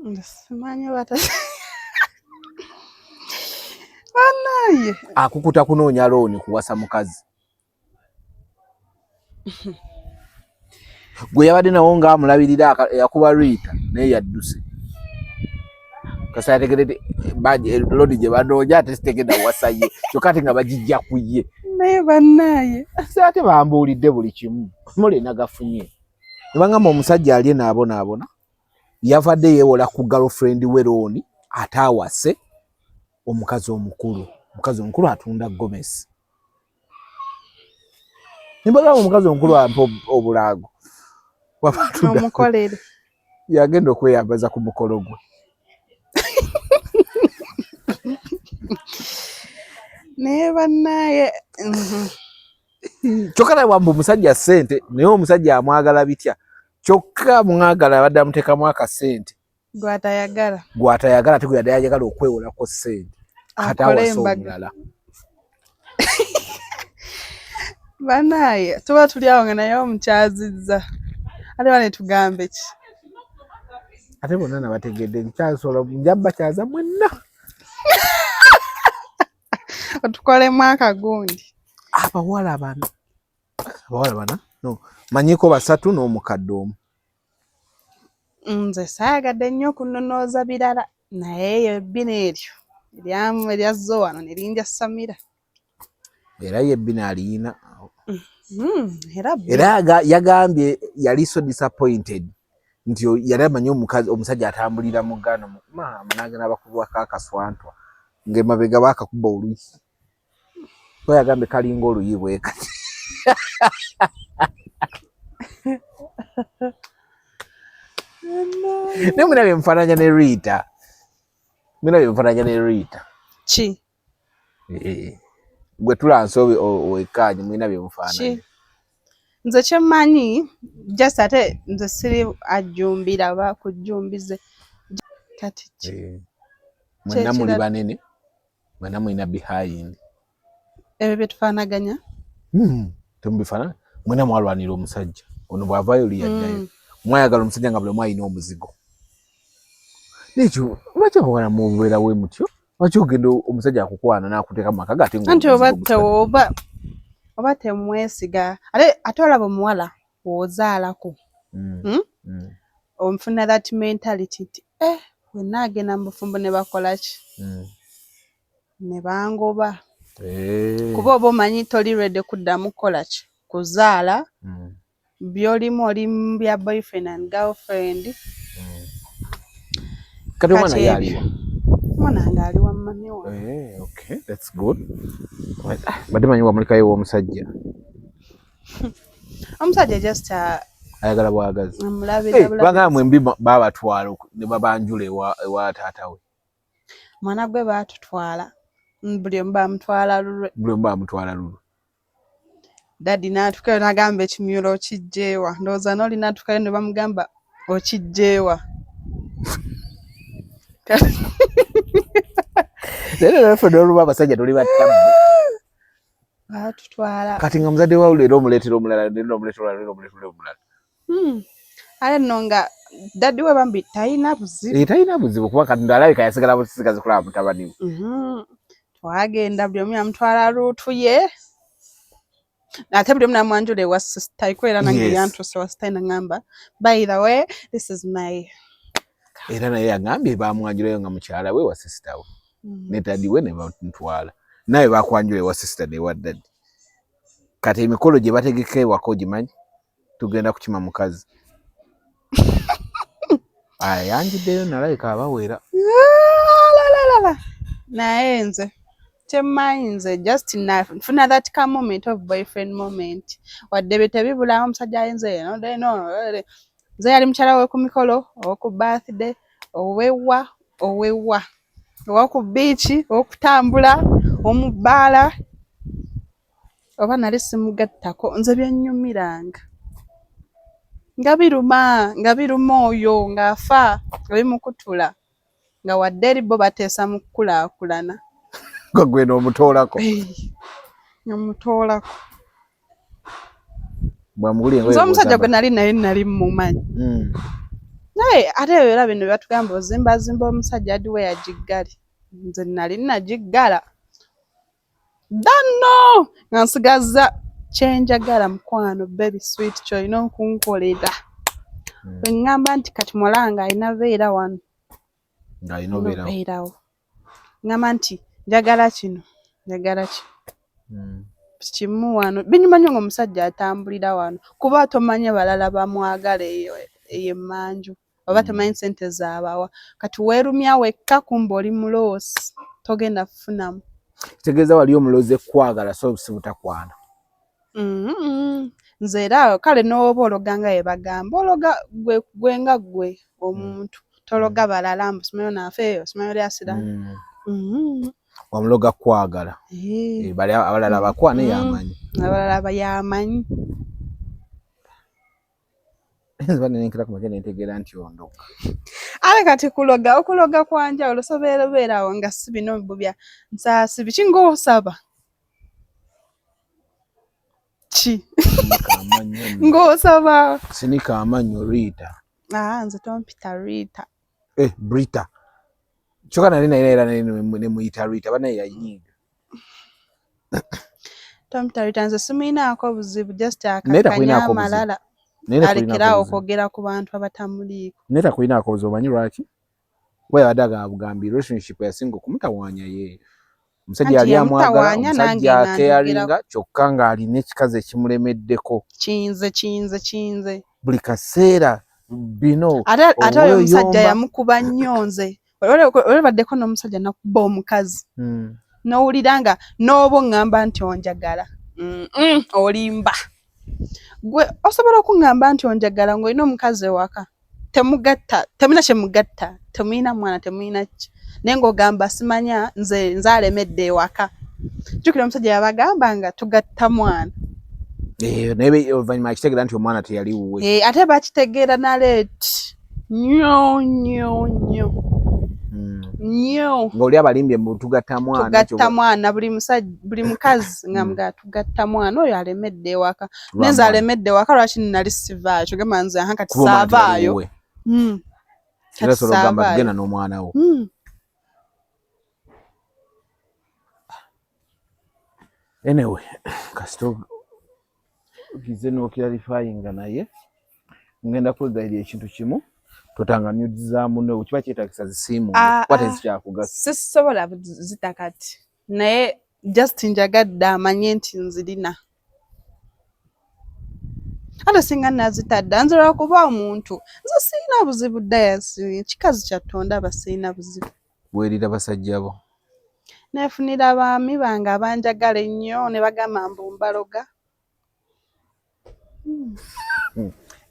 Nze simanyi bata banaye. Akukuta kunoonya looni kuwasa mukazi gwe yabadde nawo ng'amulabirira yakuba Rita, naye yadduse kasa yategedde looni gye banoonya ate sitegenda wasa ye, kyokka ate nga bagijja ku ye. Naye bannaye. Se ate bambuulidde buli kimu mulina gafunye ne bagamba omusajja alye n'abonaabona, yavadde yeewola ku girlfriend we looni ate awase omukazi omukulu. Omukazi omukulu atunda gomesi. Nimbagamba omukazi omukulu ampa obulaago. Waba atunda Omukolere. Yagenda okweyambaza ku mukolo gwe. Naye bannaye. Kyokka naye wamba omusajja ssente, naye omusajja amwagala bitya, kyokka mwagala abadde amuteekamu akasente. Gwatayagala. Gwatayagala, ate gwe yadde ayagala okwewolako ssente, kati akole awasa embaga. Omulala. Banaye tuba tuli awo nga naye omukyazizza, ate ba netugambe ki? Ate bonna nabategedde, nkyasobola, nja bakyaza mwenna. Otukolemu akagundi. Abawala bana, abawala bana, no manyiko basatu n'omukadde omu. Nze saayagadde nnyo okunonooza birala, naye eyo ebbina eryo eryazze wano ne linjasamira. Era ye ebbina aliyina. Era bbina. Era yagambye yali so disappointed nti yali amanyi omukazi, omusajja atambulira mu gano, maama n'agenda bakubwako akaswantwa ng'emabega baakakuba oluyi, kuba yagambye kalinga oluyi bwe kati. Naye mwena byemufaananya ne Rita, mwena byemufaananya ne Rita. Ki? Eh, gwe tulansi wekkaanye, mwina byemufaananya. Ki? Nze kyemmanyi just, ate nze siri ajjumbira oba kujjumbize kati ki? Eh, mwenna muli Kyekirala. banene, mwenna mulina behind. Ebyo byetufaanaganya. Temubifaanana, mwena mwalwanira omusajja ono, bw'avaayo oli yaddayo. Mwayagala omusajja nga buli omu alina omuzigo. Nekyo lwaki abawala mubeera we mutyo? Lwaki ogenda omusajja akukwana n'akuteeka mu maka ge ate Anti oba ng'omuzigo gusigadde? Oba temwesiga, ate olaba omuwala bw'ozaalako, onfuna that mentality nti eh, wenna agenda mu bufumbo ne bakola ki? Ne bangoba. Kuba oba omanyi toli ready kuddamu kukola ki, kuzaala. By'olimu, oli mu bya boyfriend and girlfriend. Kati omwana Kati ye ebyo. aliwa? Omwana wange ali wa mummy wange. Eh, okay, that's good. Badde manyi wamulekayo ew'omusajja. Omusajja just Ayagala bwagazi. Amulabira Eh, bulabizi. bagamba mwembi babatwala ne babanjula ewa taata we. Mwana gwe baatutwala. Buli omu bamutwala lulwe. Buli omu bamutwala lulwe. Daddy n'atuukayo n'agamba, "Ekimyulo okijjeewa?" Ndowooza n'oli n'atuukayo ne bamugamba, "Okijjeewa?" Naye leero ffe n'oluba abasajja tuli battabbu. Baatutwala. Kati nga muzadde wawe leero omuleetera omulala, leero omuleetera omulala, leero omuleetera omulala. Ate nno nga daddy we bambi talina buzibu. Eh, talina buzibu, kuba kati alabika yasigala busigazi kulaba mutabani we. Twagenda, buli omu yamutwala route ye, ate buli omu namwanjula ewa sister iko, era nange yantuuse wa sister naŋŋamba, "By the way, this is my" Era naye yagambye bamwanjulayo nga mukyala we wa sister we ne daddy we ne bamutwala, naye bakwanjula ewa sister newa daddy. Kati emikolo gye bategeka ewaka ogimanyi? Tugenda kukima mukazi ayanjiddeyo, nalabika abawera. Lalalala. Naye nze kyemmanyi, nze just nfuna that ka moment of boyfriend moment, wadde bye tebibulamu, omusajja ayinza eno eno, nze yali mukyala we ku mikolo, owoku birthday, owewa owewa, owoku beach, owokutambula, omu bbaala, oba nali simugattako. Nze byennyumiranga nga biruma, nga biruma oyo ng'afa, nga bimukutula, nga wadde eri bo bateesa mu kukulaakulana. Nga gwe n'omutoolako. Nga mutoolako. Bwamugulira Nze omusajja gwe nali naye nali mumanyi. Naye ate era bino byatugamba, ozimbazimba omusajja adiwe yagiggale, nze nali nagiggala ddanno nga nsigaza kyenjagala. Mukwano, baby sweet, kyolina okunkolera. Bwe ŋŋamba nti kati muwala wange alina beera wano, ng'alina obeerawo. Obeerawo. Ŋŋamba nti njagala kino, njagala kino. Kimu wano binyuma nnyo ng'omusajja atambulira wano, kuba tomanya balala bamwagala eyo eyo emmanju, oba tomanyi ssente zaabawa. Kati weerumya wekka, kumba oli muloosi, togenda kufunamu. Kitegeeza wali omulozi ekwagala, so si butakwana. Nze era kale n'oba ologa nga bwe bagamba, ologa gwe, gwe nga gwe omuntu, tologa balala mbu simanyi onaafe, simanyi oli asira. Wamuloga kwagala. Eh. Bali abalala bakwane yamanyi. Abalala bayamanyi. Nze nenkera ku makya nentegeera nti ondoga. Ate kati kuloga, okuloga kwanjawulo, osobola obeerawo nga si bino bubya nsaasi biki ng'osaba ki Sinika amannyo nno. Ng'osaba Sinika amannyo, Rita. Ah, nze tompita Rita. Eh, Brita. Kyokka nali naye era naye ne muyita Rita, banaye yanyiiga. Tompita Rita, nze simuyinaako buzibu, just Naye akakkanya takulinaako buzibu. amalala Naye takulinaako alekeraawo buzibu. okwogera ku bantu abatamuliiko. Naye takulinaako buzibu, omanyi lwaki? Kuba yabadde agamba bugambi relationship yasinga okumutawaanya ye omusajja Anti yali amwagala, yamutawaanya nange omusajja nga akeyaringa, kyokka ng'alina ekikazi ekimulemeddeko. Kinze kinze kinze. Buli kaseera bino. Ate oyo omusajja Oweeyomba. yamukuba nnyo. Nze oli baddeko n'omusajja nakuba omukazi, n'owulira nga n'oba oŋŋamba nti onjagala. Olimba gwe. Osobola okuŋŋamba nti onjagala ng'olina omukazi ewaka, temugatta, temulina kyemugatta, temulina mwana, temulina ki, naye ng'ogamba simanya nze nze alemedde ewaka. Jjukira omusajja yabagamba nga tugatta mwana. Eh, naye oluvannyuma akitegeera nti omwana teyali wuwe. Eh, ate bakitegeera naleeti nnyo nnyo nnyo nnyo. Ng'oli abalimbye mu tugatta mwana. Tugatta mwana, buli musajja, buli mukazi nga mga tugatta mwana, oyo alemedde ewaka, nenze alemedde ewaka. Lwaki nali sivaayo? Kyogamba nze aha kati Kuba omwana teyali saavaayo. wuwe. Kati Era osobola okugamba saavaayo. tugenda n'omwana wo. Anyway, kasita ogize n'oclarifyinga, naye ngenda kwegayirira ekintu kimu: totanga nudes za munno. Kiba kyetagisa zisiimuule Ah, kuba ah. tezikyakugasa. Sisobola zita kati, naye just njagadde amanye nti nzirina. Ate singa nazitadda nze, lwakuba omuntu nze sirina buzibu. Dayasi kikazi kyattonda aba sirina buzibu. Weerira basajja bo. Neefunira abaami bange abanjagala ennyo ne bagamba mbu mbaloga.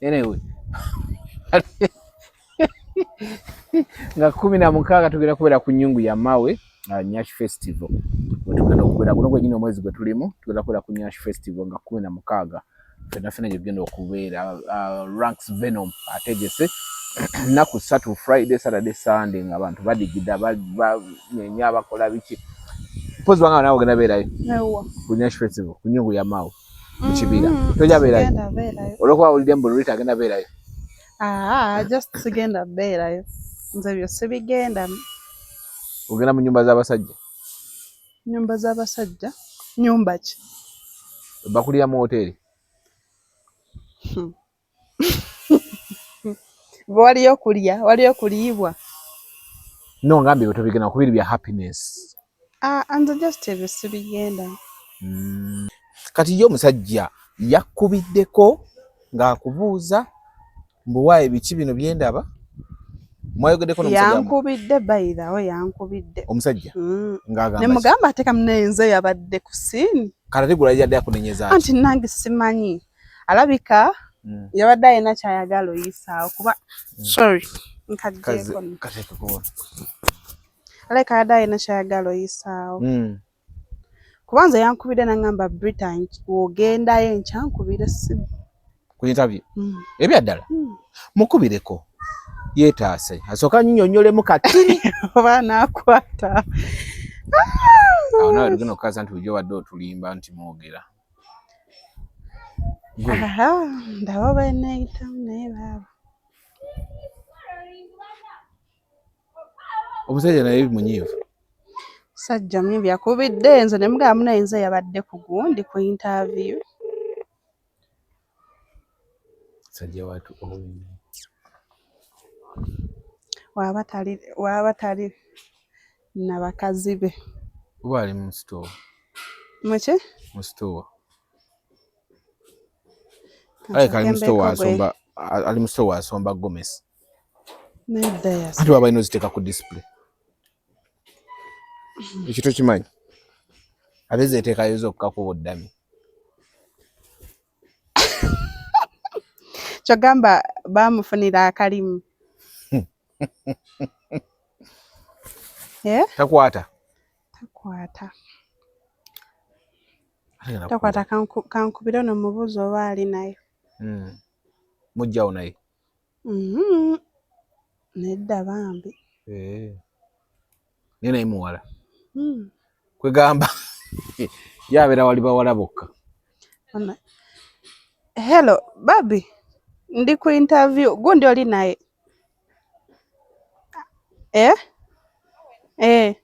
Anyway, nga 16 tugenda kubeera ku nyungu ya mawe, Nyash Festival wetugenda okubeera. Guno gwenyini omwezi gwe tulimu tugenda kubeera ku Nyash Festival nga 16. Fenna fenna gye tugenda okubeera. Ranks Venom ategese nnaku 3, Friday, Saturday, Sunday, nga abantu badigida, banyenya, bakola biki. Mpozi banga nawe ogenda beerayo ku Nyash Festival ku nyungu ya mawe mu kibira? Tojja beerayo? Sigenda beerayo. Olwokuba awulidde mbu Rita agenda beerayo? Ah, just sigenda beerayo. Nze byo sibigenda. Ogenda mu nyumba z'abasajja? Nyumba z'abasajja? Nyumba ki? Bakulira mu woteeri. Waliyo kulya, waliyo kuliibwa. No, ngambye bwe tobigenda kubiri bya happiness. Ah, nze just ebyo sibigenda. Kati ye omusajja yakubiddeko ng'akubuuza mbu waayo biki bino byendaba? Mwayogeddeko n'omusajja? Yankubidde, by the way, yankubidde. Omusajja? Ng'agamba Ne ki? mugamba ate kamunaye nze yabadde ku scene. Kati ate gwe yajjadde akunenyeza ki? Anti nange simanyi, alabika yabadde alina kyayagala oyisaawo kuba, sorry, nkaggyeko nno. Kateekeko. Alabika yabadde alina kyayagala oyisaawo kuba nze yankubidde nangamba, "Brita, w'ogendayo enkya nkubira essimu." Ku interview? Mm. Ebyaddala? Mukubireko yeetaase, asooka annyonnyolemu katini. Oba naakwata. Awo nawe tugenda okukasa nti bulijjo obadde otulimba nti mwogera. Gwe. Aha, ndaba beneeyitamu naye baaba. Omusajja naye munyiivu. Sajja munyiivu, yakubidde nze ne mugamba munaye nze yabadde ku gundi ku interview. Sajja watu. Waaba tali na bakazi be. Oba ali mu store. Muki? Mu store. Alabika ali mu store asomba, ali mu store asomba gomesi. Nedda yas. Anti baba balina oziteeka ku display. Ekyo tokimanyi? Ate zeteekayo zokka ku buddami. Kyogamba baamufunira akalimu. Eh? Takwata. Takwata. Takwata. Takwata, kankubire ono mubuuzi oba ali nayo. Mujjawo naye? Nedda bambi. Eh. Naye naye muwala. Kwegamba yabeera wali bawala bokka. Hello babi, ndi ku interview, gundi oli naye? Eh? Eh.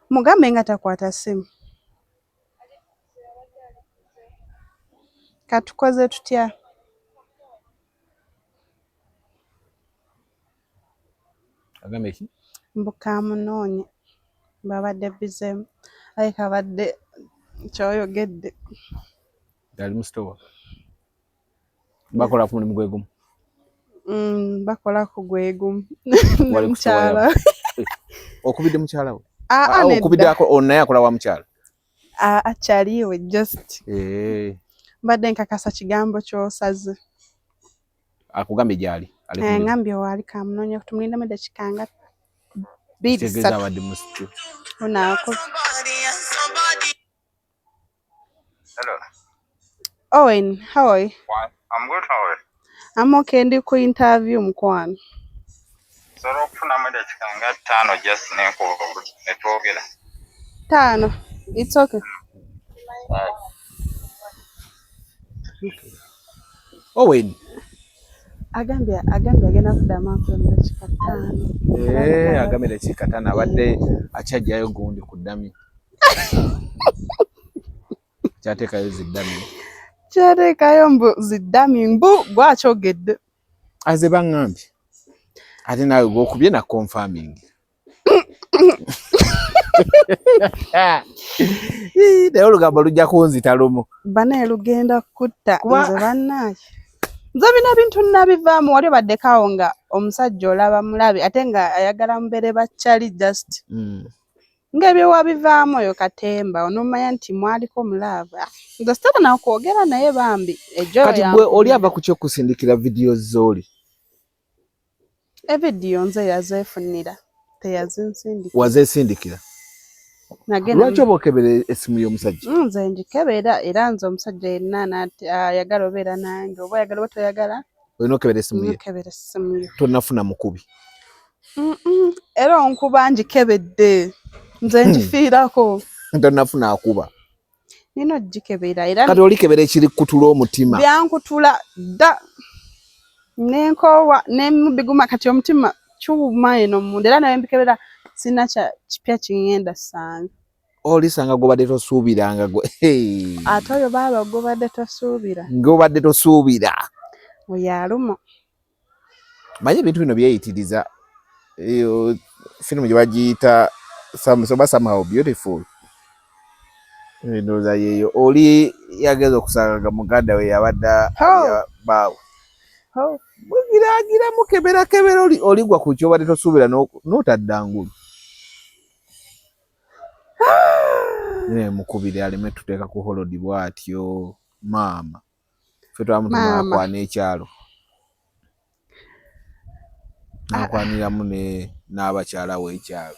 Mugambe nga takwata ssimu. Katukoze tutya? Agambye ki? Mbu kamunoonye, babadde bizeemu, aye kabadde kyoyogedde. Ali mu store. Bakola ku mulimu gwe gumu? Bakola ku gwe gumu. Wali ku store Mukyala. yaabwe? Okubidde mukyala we? Ah, Ah, nedda. okubidde ono naye akola wa mukyala? Ah, akyaliwe just. Eh. Mbadde nkakasa kigambo ky'osaze. Akugambye gy'ali? Ali ku Eh, mulimu. ngambye waali, kamunoonya, tumulindemu eddakiika nga bbiri Kitegeeza ssatu. abadde mu studio. Onaako. Hello. Owen, how are you? I'm good, how are you? I'm okay, ndi ku interview mukwano. Nsobola okufunamu eddakiika nga 5 just nenkuba ne twogera. 5. It's okay. Owen. Agambye agenda kuddamu akube mu ddakiika 5. Eh, agambye eddakiika 5, abadde akyajjayo gundi ku dummy. Kyateekayo zi dummy. Kyateekayo mbu zi dummy, mbu gwakyogedde. Aze baŋŋambye. Ate naawe gw'okubye na confirming. Naye olugambo lujja kunzita lumu. Banaye lugenda kutta. Kuba Nze bannaye. Nze bino ebintu nnabivaamu, wali obaddeko awo nga omusajja olaba mulabe ate nga ayagala mubeere bakyali just. Ng'ebyo wabivaamu, oyo katemba onomanya nti mwaliko mu love. Ah, nze sitera nakwogera naye bambi ejo. Kati gwe oli ava ku kyokusindikira vidiyo z'oli? Evidiyo nze yazeefunira, teyazinsindikira. Wazeesindikira? Nagenda. Lwaki oba okebera essimu y'omusajja? Nze ngikebera, era nze omusajja yenna ayagala obeera nange, oba oyagala oba toyagala, Olina okebera essimu ye? Nkebera essimu ye. Tonnafuna mukubi? Era onkuba ngikebedde, nze ngifiirako. Tonnafuna akuba? Nina ogikebera era. Kati olikebera ekiri kutula omutima? Byankutula dda nenkoowa nemubiguma, kati omutima kyuma eno munda, era naye mbikebera sina kipya kingenda sanga. Olisanga gwobadde tosuubiranga gwe. Hey. Ate oyo baaba gwobadde tosuubira. Ng'obadde tosuubira. Oyo aluma. Manyi ebintu bino byeyitiriza. Eyo firimu gye bagiyita oba Somehow Beautiful. Ndowooza yeeyo oli yageza okusanga nga muganda we yabadde Ho! baawe. Ho! Mugiraagira mukeberakebera, oligwa ku kyobadde tosuubira n'otadda ngulu. Naye mukubire aleme tuteeka ku hold bw'atyo maama. Ffe twamutuma Maama. akwana ekyalo. N'akwaniramu ne n'abakyala w'ekyalo.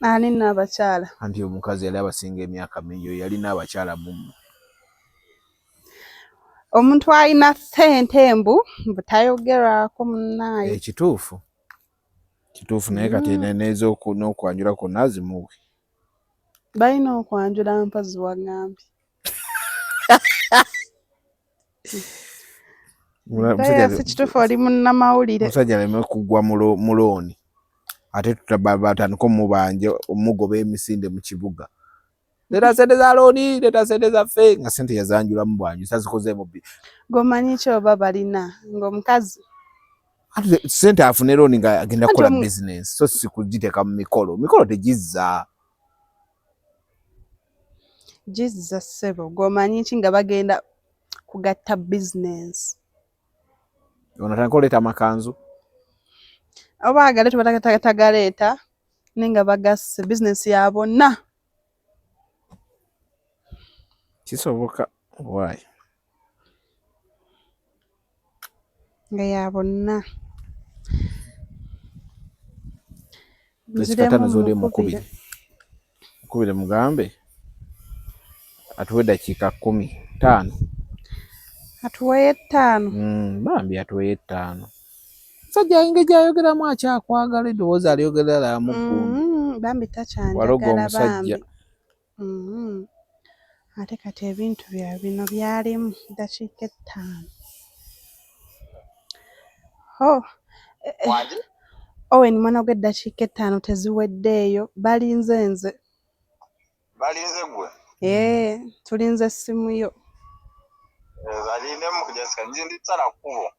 Ani n'abakyala? Anti omukazi yali abasinga emyaka mingi, oyo yalina abakyala mumu. Omuntu alina ssente mbu mbu tayogerwako munnaaye. Ekituufu. Kituufu, naye kati n'ez'oku n'okwanjula kwonna azimuwe. Balina okwanjula mpozzi wagambye. Omusajja Si kituufu, oli munnamawulire. Omusajja aleme kugwa mu looni ate batandike omubanja, omugoba emisinde mu kibuga. Leeta sente za looni, leeta sente zaffe, nga sente yazanjulamu bwanju tazikozeemu bbi. G'omanyi ki oba balina ng'omukazi? Ate sente afune looni nga agenda Anti kukola bizinensi, so si kugiteeka mu mikolo. Mikolo tegizza. Gizza ssebo, g'omanyi ki nga bagenda kugatta bizinensi? Ono atandika oleeta amakanzu. Oba agaleeta oba tagaleeta, naye nga bagasse bizinensi ya bonna. Kisoboka waayi. Nga ya bonna. Dakika ttaano z'oli mukubire. Mukubire mugambe atuwe dakiika 15. Atuweyo 5. Bambi atuweyo 5. Musajja engeri gy'ayogeramu akyakwagala, eddoboozi alyogera lyamuggumba. Bambi takyanjagala. Waloga omusajja. Bambi. Ate kati ebintu byawe bino byalimu dakiika 5. Oh, Owen mwana gw'eddakiika 5 teziweddeeyo, balinze nze. Balinze gwe? Tulinze essimu yo. Balindemu kujasika, nze ndi kusala kkubo.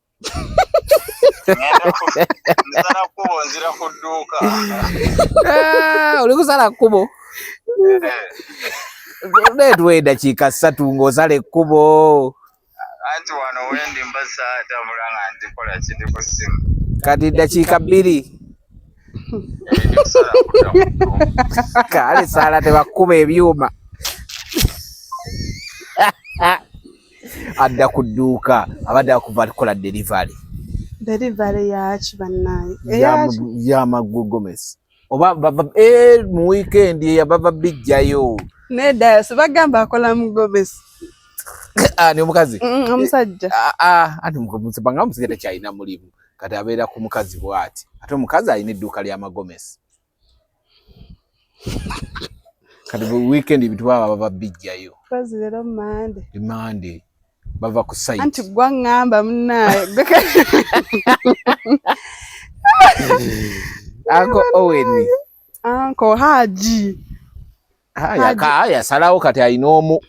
Nsala kkubo nzira ku dduuka. Oli kusala kkubo? Leetwa eddakiika 3 ng'osala ekkubo. Anti wano wendi mba saatambula nga ndikola ki, ndi ku ssimu. Kati ddakiika 2. Kale saala tebakkuba ebyuma. Adda ku dduuka, abadde akuva kukola delivery. Delivery yaki bannange? Y'amaggu Gomez. Oba bava mu weekend bava bijjayo. Nedda, sibagamba akola mu Gomez. Ni omukazi? Omusajja. Anti nga omusajja takyalina mulimu. Kati abeera ku mukazi bw'ati. Ate omukazi alina edduuka ly'amagomesi. Kati bu weekend ebintu baba bava bijjayo. Kozi leero Monday. Monday. Bava ku site. Anti gwa ŋŋamba munnaaye. Uncle Owen. Uncle Haji. Yasalawo kati alina omu.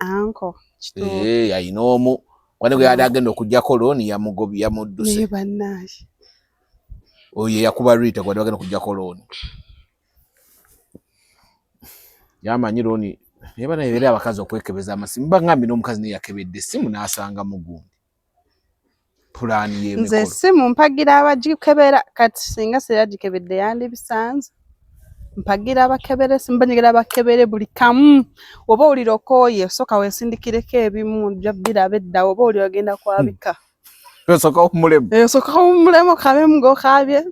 Uncle. Alina omu. Wano gwe yali agenda okuggyako looni yamugobye, yamudduse. Naye bannaaye. Oyo yakuba Rita gwe bagenda okuggyako looni. Yamanyi looni naye bana era abakazi okwekebeza amasimu bangambye n'omukazi naye yakebedde essimu n'asanga mugundi. Pulaani y'emikolo. Nze essimu mpagira abagikebera kati singa siragikebedde yandibisanze. Mpagira abakebera essimu, mbagira abakebere buli kamu. Oba owulira okooye osooka weesindikireko ebimu ojja biraba edda oba owulira ogenda kwabika. Osooka owummulemu. Osooka owummulemu okabemu ng'okaabye.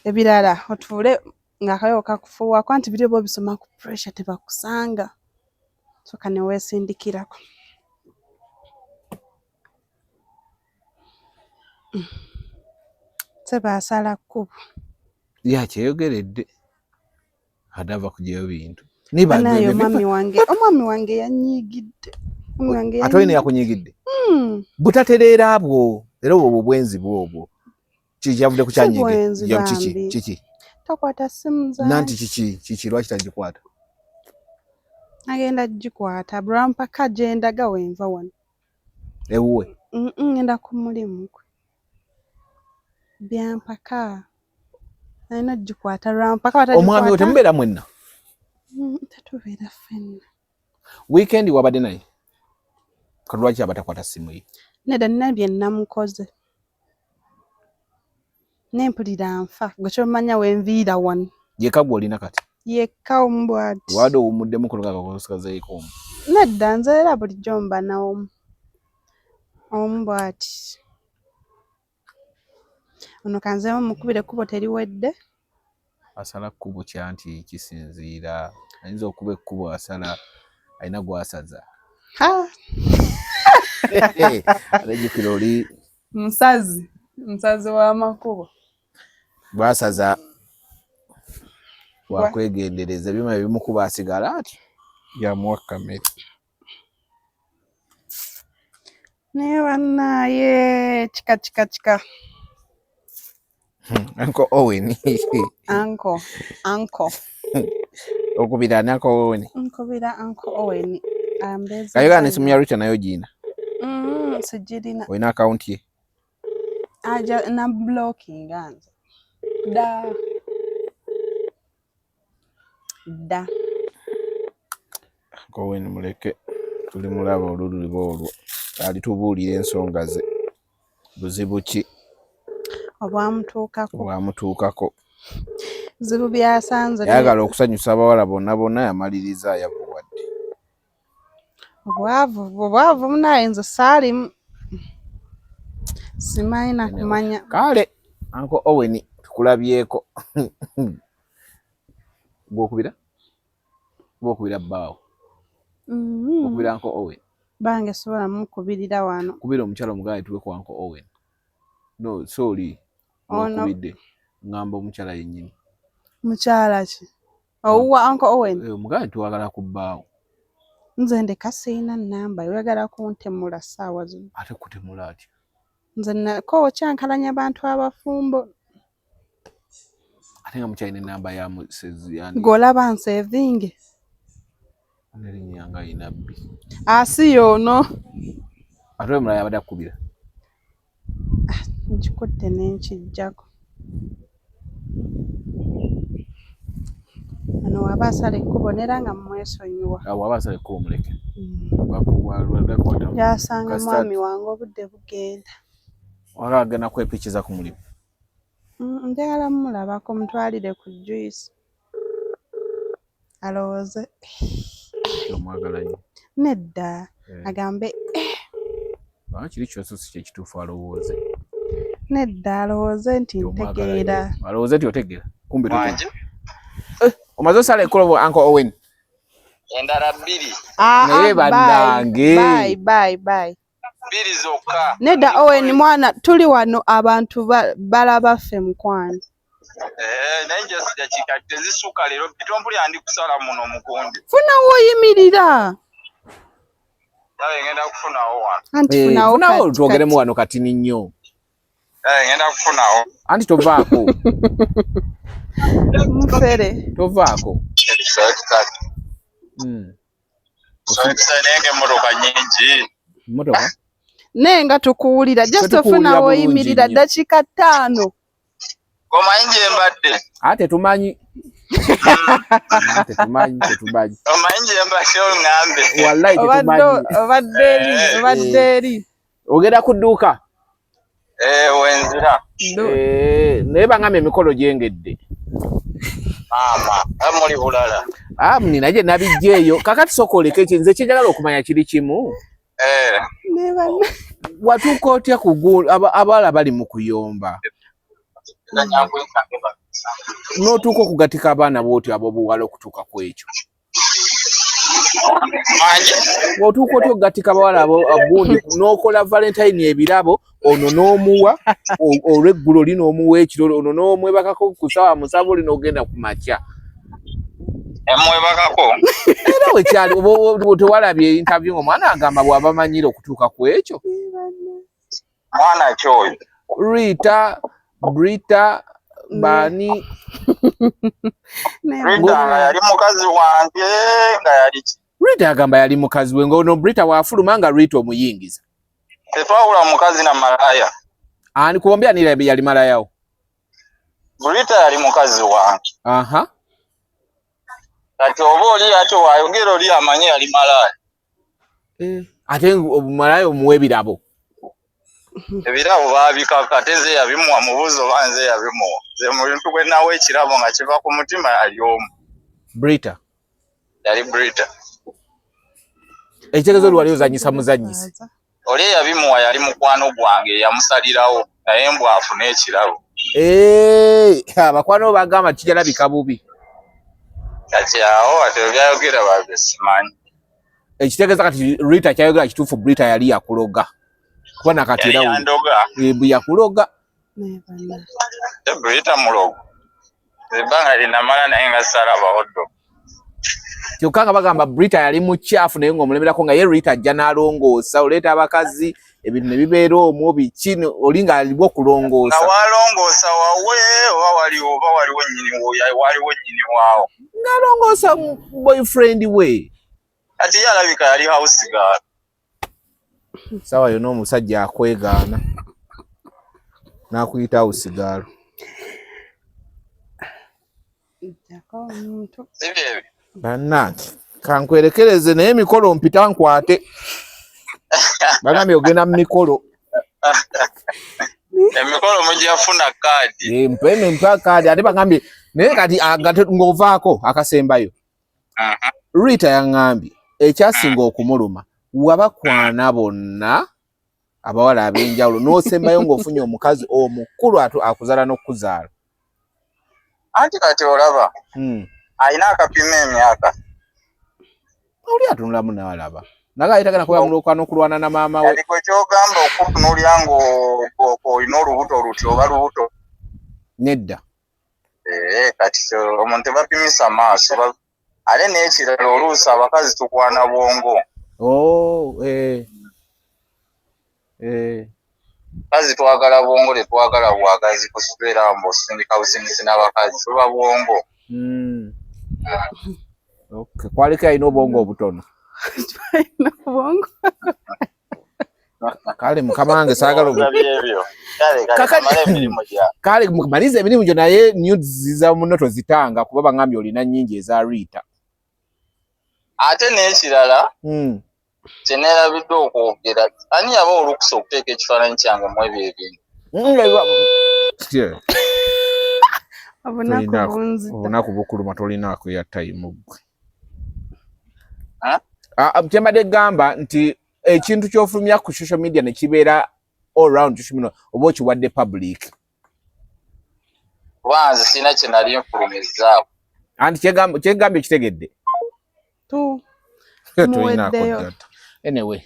Ebirala otuule ng'akayogo kakufuuwako anti biri oba obisoma ku pressure tebakusanga. Sooka ne weesindikirako. Ssebo asala kkubo. Yakyeyogeredde. Ate ava kuggyayo bintu. Bannaaye omwami wange yanyiigidde. Ate olina yakunyiigidde? Butatereera bwo era obwo bwenzi bwobwo. Kiki kyavudde ku kyanyiige? Kiki? Kiki? Takwata ssimu zange. Nanti kiki? Kiki lwaki tagikwata? Agenda gikwata lwampaka gye ndaga wenva wano. Ewuwe? Ngenda ku mulimu gwe. Byampaka. Alina gikwata lwampaka. Omwami we temubeera mwenna? Tetubeera ffenna. Weekend wabadde naye? Kati lwaki aba takwata ssimu ye? Nedda, nina bye namukoze. Ne mpulira nfa gwe ky'omanya wenviira wano. Yekka gw'olina kati? Yekka omu bw'ati. Wadde owummuddemu ku lukaga gw'osigazeeko omu. Nedda, nze era bulijjo mba n'omu. Omu bw'ati. Ono kanzeemu mukubire ekkubo teriwedde. Asala kkubo kya nti kisinziira ayinza okuba ekkubo asala alina gw'asaza. Alejjukira oli Musazi, musazi w'amakubo. Bw'asaza wakwegendereza ebyuma ebimukuba asigala ati yamuwa kamere. Naye bannaaye kika kika kika. Uncle Owen. Uncle, uncle. Okubira ani Uncle Owen? Nkubira Uncle Owen. Ambeeza. Kayogera n'essimu ya Rita nayo giina. Sigirina. Olina akawunti ye? Aja na blockinga nze. Da. Da. Uncle Owen muleke tulimulaba oluliba olwo alitubuulira ensonga ze. Buzibu ki? Obwamutuukako. Obwamutuukako. Bizibu byasanze. Yayagala okusanyusa abawala bonna bonna yamaliriza ayavuwadde. Obwavu, obwavu munnaaye nze saalimu. Simanyi na kumanya. Kale Uncle Owen. Tukulabyeko. Gwokubira? Gwokubira bbaawo. Okubira Uncle Owen. Bange sobola mukubirira wano. Kubira omukyala omugaye tuwe ku Uncle Owen. No, sorry. Okubidde. Ngamba omukyala yennyini. Mukyala ki? Owuwa Uncle Owen? Eh, omugaye tuwagala ku bbaawo. Nze ndeka sirina nnamba, oyagala kuntemula ssaawa zino. Ate kutemula atya? Nze nako okyankalanya bantu abafumbo. Ate nga mukyalina ennamba ya musezi yani. Ng'olaba nsevinge. Nerinnya nga alina bbi. Asi yoono. Ate oyo mulala yabadde akukubira. Ah, nkikutte ne nkijjako. Ono waba asala ekkubo nera nga mmwesonyiwa. Awo waba asala ekkubo muleke. Gyasanga mwami wange obudde bugenda. Waba agenda kwepikiza ku mulimu. Njagala mmulabako mutwalire ku juice. Alowooze. Omwagala nnyo. Nedda. Agambe. Kiri kyoso si kyekituufu alowooze. Nedda alowooze nti ntegeera. Alowooze nti otegeera. Kumbe totegeera. Omaze osala ekkubo Uncle Owen. Endala bbiri. Naye bannange. Bye bye bye. Bbiri zokka. Nedda Owen mwana tuli wano abantu balaba ffe mukwano. Naye just dakiika tezisukka leero bitompuli andi kusala muno mukundi. Funa w'oyimirira. Nawe ngenda kufunawo wano. Anti funawo funawo twogeremu wano katini nnyo. Ngenda kufunawo. Anti tovaako. Mufere. Tovaako. Naye ng'emmotoka nnyingi. Mmotoka? Naye nga tukuwulira just ofuna w'oyimirira dakiika 5. Omanyi gye mbadde? Ate tetumanyi. Tetumanyi, tetumanyi. Omanyi gye mbadde oŋŋambe. Wallahi tetumanyi. Obadde eri, obadde eri. Ogenda ku dduuka? Wenzira. Naye bangambye emikolo gyengedde. Maama, muli bulala. Nina gye nabijja eyo. Kakati sooka oleke ki, nze kye njagala okumanya kiri kimu. Watuuka otya ku abawala bali mu kuyomba? N'otuuka okugatika abaana bw'otyo ab'obuwala okutuuka ku ekyo. Bw'otuuka otya okugatika abawala abo gundi n'okola Valentine ebirabo ono n'omuwa olw'eggulo oli n'omuwa ekiro ono n'omwebakako ku ssaawa 7 oli n'ogenda ku makya. Emwebakako. Era wekyali tewalabye interview ng'omwana agamba bw'abamanyira okutuuka ku ekyo. Mwana ki oyo? Rita, Brita, bani. Rita nga yali mukazi wange nga yali ki? Rita agamba yali mukazi we ng'ono Brita wafuluma nga Rita omuyingiza. Tetwawula mukazi na malaya. Ani kubombya ani yali malayawo? Brita yali mukazi wange. Aha. Kati oba oli ate wayogera oli amanyi yali malaya. Ate omumalaya omuwa ebirabo. Ebirabo baabikaka ate nze yabimuwa mubuuzi oba nze yabimuwa. Nze mu bintu gwe nawa ekirabo nga kiva ku mutima yali omu. Brita. Yali Brita. Ekitegeeza oli wali ozannyisa muzannyisi. Oli eyabimuwa yali mukwano gwange yamusalirawo naye mbw afune ekirabo. Abakwano bagamba kijalabika bubi. Kati awo ate byayogera babisimanyi. Ekitegeeza kati Rita kyayogera kituufu Brita yali yakuloga. Kuba nakati era yandoga. Yakuloga. Brita mulogo. Ebbanga linamala naye nga salabawo ddo. Kyokka nga bagamba Brita yali mukyafu naye ng'omulemerako nga ye Rita ajja n'alongoosa oleeta abakazi ebintu ne bibeera omwo biki oli ng'aliwo okulongoosa. Nga walongoosa wawe oba waliwo oba waliwo nnyini waliwo nnyini waawo. Ng'alongoosa boyfriend we. Kati ye alabika yali house girl. Ssaawa yonna omusajja akwegaana n'akuyita house girl. Bannange kankwerekereze naye emikolo mpita nkwate. Bagambye ogenda mu mikolo. Emikolo mujja kufuna kaadi. Mpe mpa kaadi ate bagambye naye kati ng'ovaako akasembayo. Rita yaŋŋambye ekyasinga okumuluma wabakwana bonna abawala ab'enjawulo n'osembayo ng'ofunye omukazi omukulu atu akuzaala n'okuzaala. Anti kati olaba alina akapima emyaka. Oli atunulamu n'alaba naye ayitagana kuba mulwoka n'okulwana na maama we. Kati gwe kyogamba okutunuulira ng'olina olubuto luti oba lubuto? Nedda. Ee, kati omuntu tebapimisa maaso. Ate n'ekirala, oluusi abakazi tukwana bwongo. Oh, eh. Eh. Kazi twagala bwongo, tetwagala bwagazi kubeera mbu osindika busindisi n'abakazi, tuba bwongo. Okay. Kwaliko alina obwongo obutono. Alina obwongo. Kale mukama wange saagala Ndowooza byebyo. Kale kale kamale emirimu gyange. Kale maliza emirimu gyo, naye nudes za muno tozitanga kuba bangambye olina nnyingi eza Rita. Ate n'ekirala kye neerabidde okwogera, ani yaba olukusa okuteeka ekifaananyi kyange mu ebyo ebintu? Obunaku Tolinaako. bunzita. Obunaku bukuluma, tolinaako ya time ggwe. Huh? Ah, ah, kyembadde gamba nti ekintu ky'ofulumya ku social media ne kibeera all round social media, oba okiwadde public. Kuba nze sirina kye nali nfulumizzaako. Anti kyegambye kitegedde. Tu. Tolinaako Muweddeyo. data. Anyway.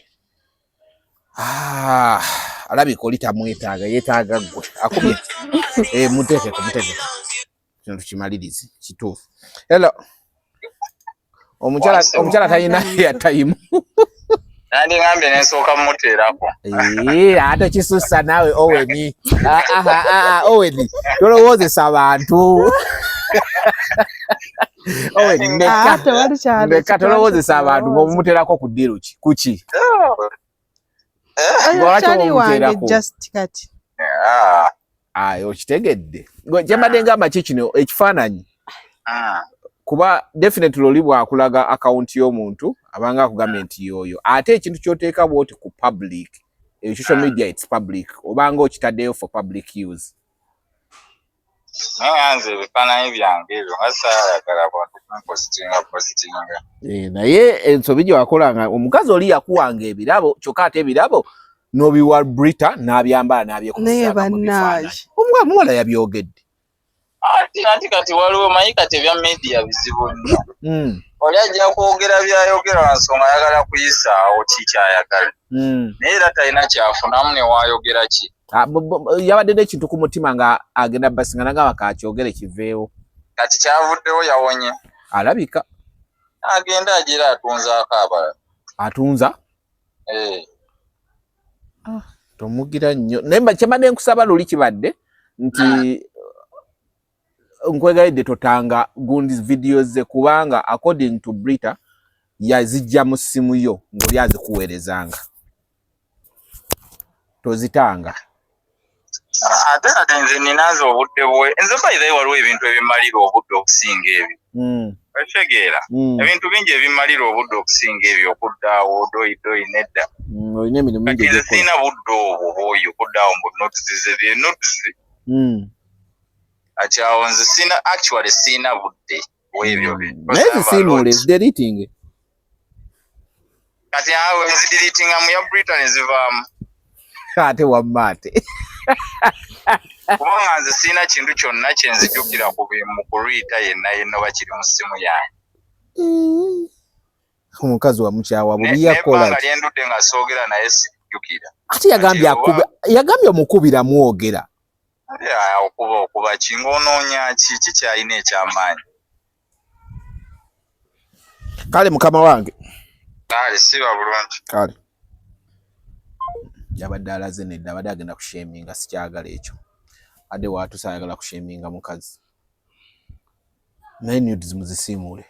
Ah, alabika oli tamwetaaga, yeetaaga ggwe. Akubye. Eh, muteekeko, muteekeko. Kino tukimalirize, kituufu. Hello. Omukyala Wansi. omukyala talina ya time. Nandingambye ne nsooka mmuteerako. Eh, ate kisussa naawe Owen. Ah, ah, ah, ah, Owen, tolowoozesa abantu. Owen, Ah, ndeka. tewali kyalo. Ndeka tolowoozesa abantu ng'omumuteerako ku ddiru ki? Kuki? Oyo Lwaki kyali wange omuteerako? just kati. Ah, Ayi, okitegedde. Gwe kyembadde ngamba ki kino ekifaananyi kuba definitely oli bw'akulaga akawunti y'omuntu abanga akugambye nti y'oyo, ate ekintu ky'oteeka bw'oti ku public, social media, it's public, obanga okitaddeyo for public use. Naye nze ebifaananyi byange ebyo nga saayagala bantu kumpositinga positinga. Eh, naye ensobi gye wakolanga, omukazi oli yakuwanga ebirabo, kyokka ate ebirabo n'obiwa Brita n'abyambala Naye n'abyekubisanga mu bannaaye. bifaananyi. Omuwala yabyogedde. Anti kati waliwo manyi kati ebya media bizibu nnyo. Oli ajja kwogera byayogera lwa nsonga ayagala kuyisaawo ki kyayagala. Naye era talina kyafunamu ne waayogera ki. Ah, yabadde n'ekintu ku mutima nga agenda basinga nagamba kakyogere kiveewo. Kati kyavuddewo, yawonye. Alabika. Agenda agira atunzaako abalala. Atunza. Eh. Tomugira nnyo, naye kyembadde nkusaba luli kibadde nti nkwegayiridde totanga gundi videos ze, kubanga according to Brita yazijja mu ssimu yo ng'oli azikuweerezanga, tozitanga. Ate kati nze nina nze obudde bwe nze by the way waliwo ebintu ebimalira obudde okusinga ebyo. Okitegeera? Ebintu bingi ebimalira obudde okusinga ebyo, okuddaawo doyi doyi, nedda. Olina emirimu mingi Kati nze egy'okukola. sirina budde obwo bwoyo okuddaawo mbu nudes ze bye nudes. Kati awo nze sina, actually sirina budde bwebyo bintu. Naye zisiimuule, zideletinge. Kati awo nzideletinga mu ya Britain zivaamu. Ate wamma ate. Kubanga nze sirina kintu kyonna kye nzijukira ku mu kuluyita yenna yenna oba kiri mu ssimu yange. Omukazi wamukyawa bubi, yakola Nebbanga lyendudde nga soogera naye sijjukira. Ate yagambye Kati oba- akube, yagambye omukubira mwogera. Ate okuba ki ng'onoonya ki ki kyalina ekyamaanyi? Kale mukama wange. Kale siba bulungi. Kale yabadde alaze nedda, abadde agenda kusheminga, sikyagala ekyo, adde waatusa ayagala kusheminga mukazi, naye nudes muzisiimuule,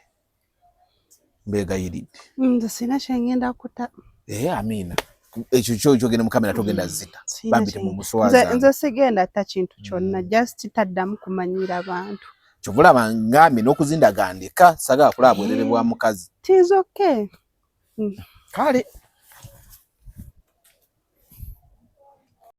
mbeegayiridde. Nze sirina kyengenda kuta. Eh, amiina, ekyo kyo kyogenda mu kamera togenda zita. Sirina Bambi temumuswaza. Nze sigenda ta kintu kyonna, just taddamu kumanyira bantu. Kyova olaba ngambye n'okuzindaga ndeka, sagala kulaba bwerere bwa mukazi. Tis okay. Kale.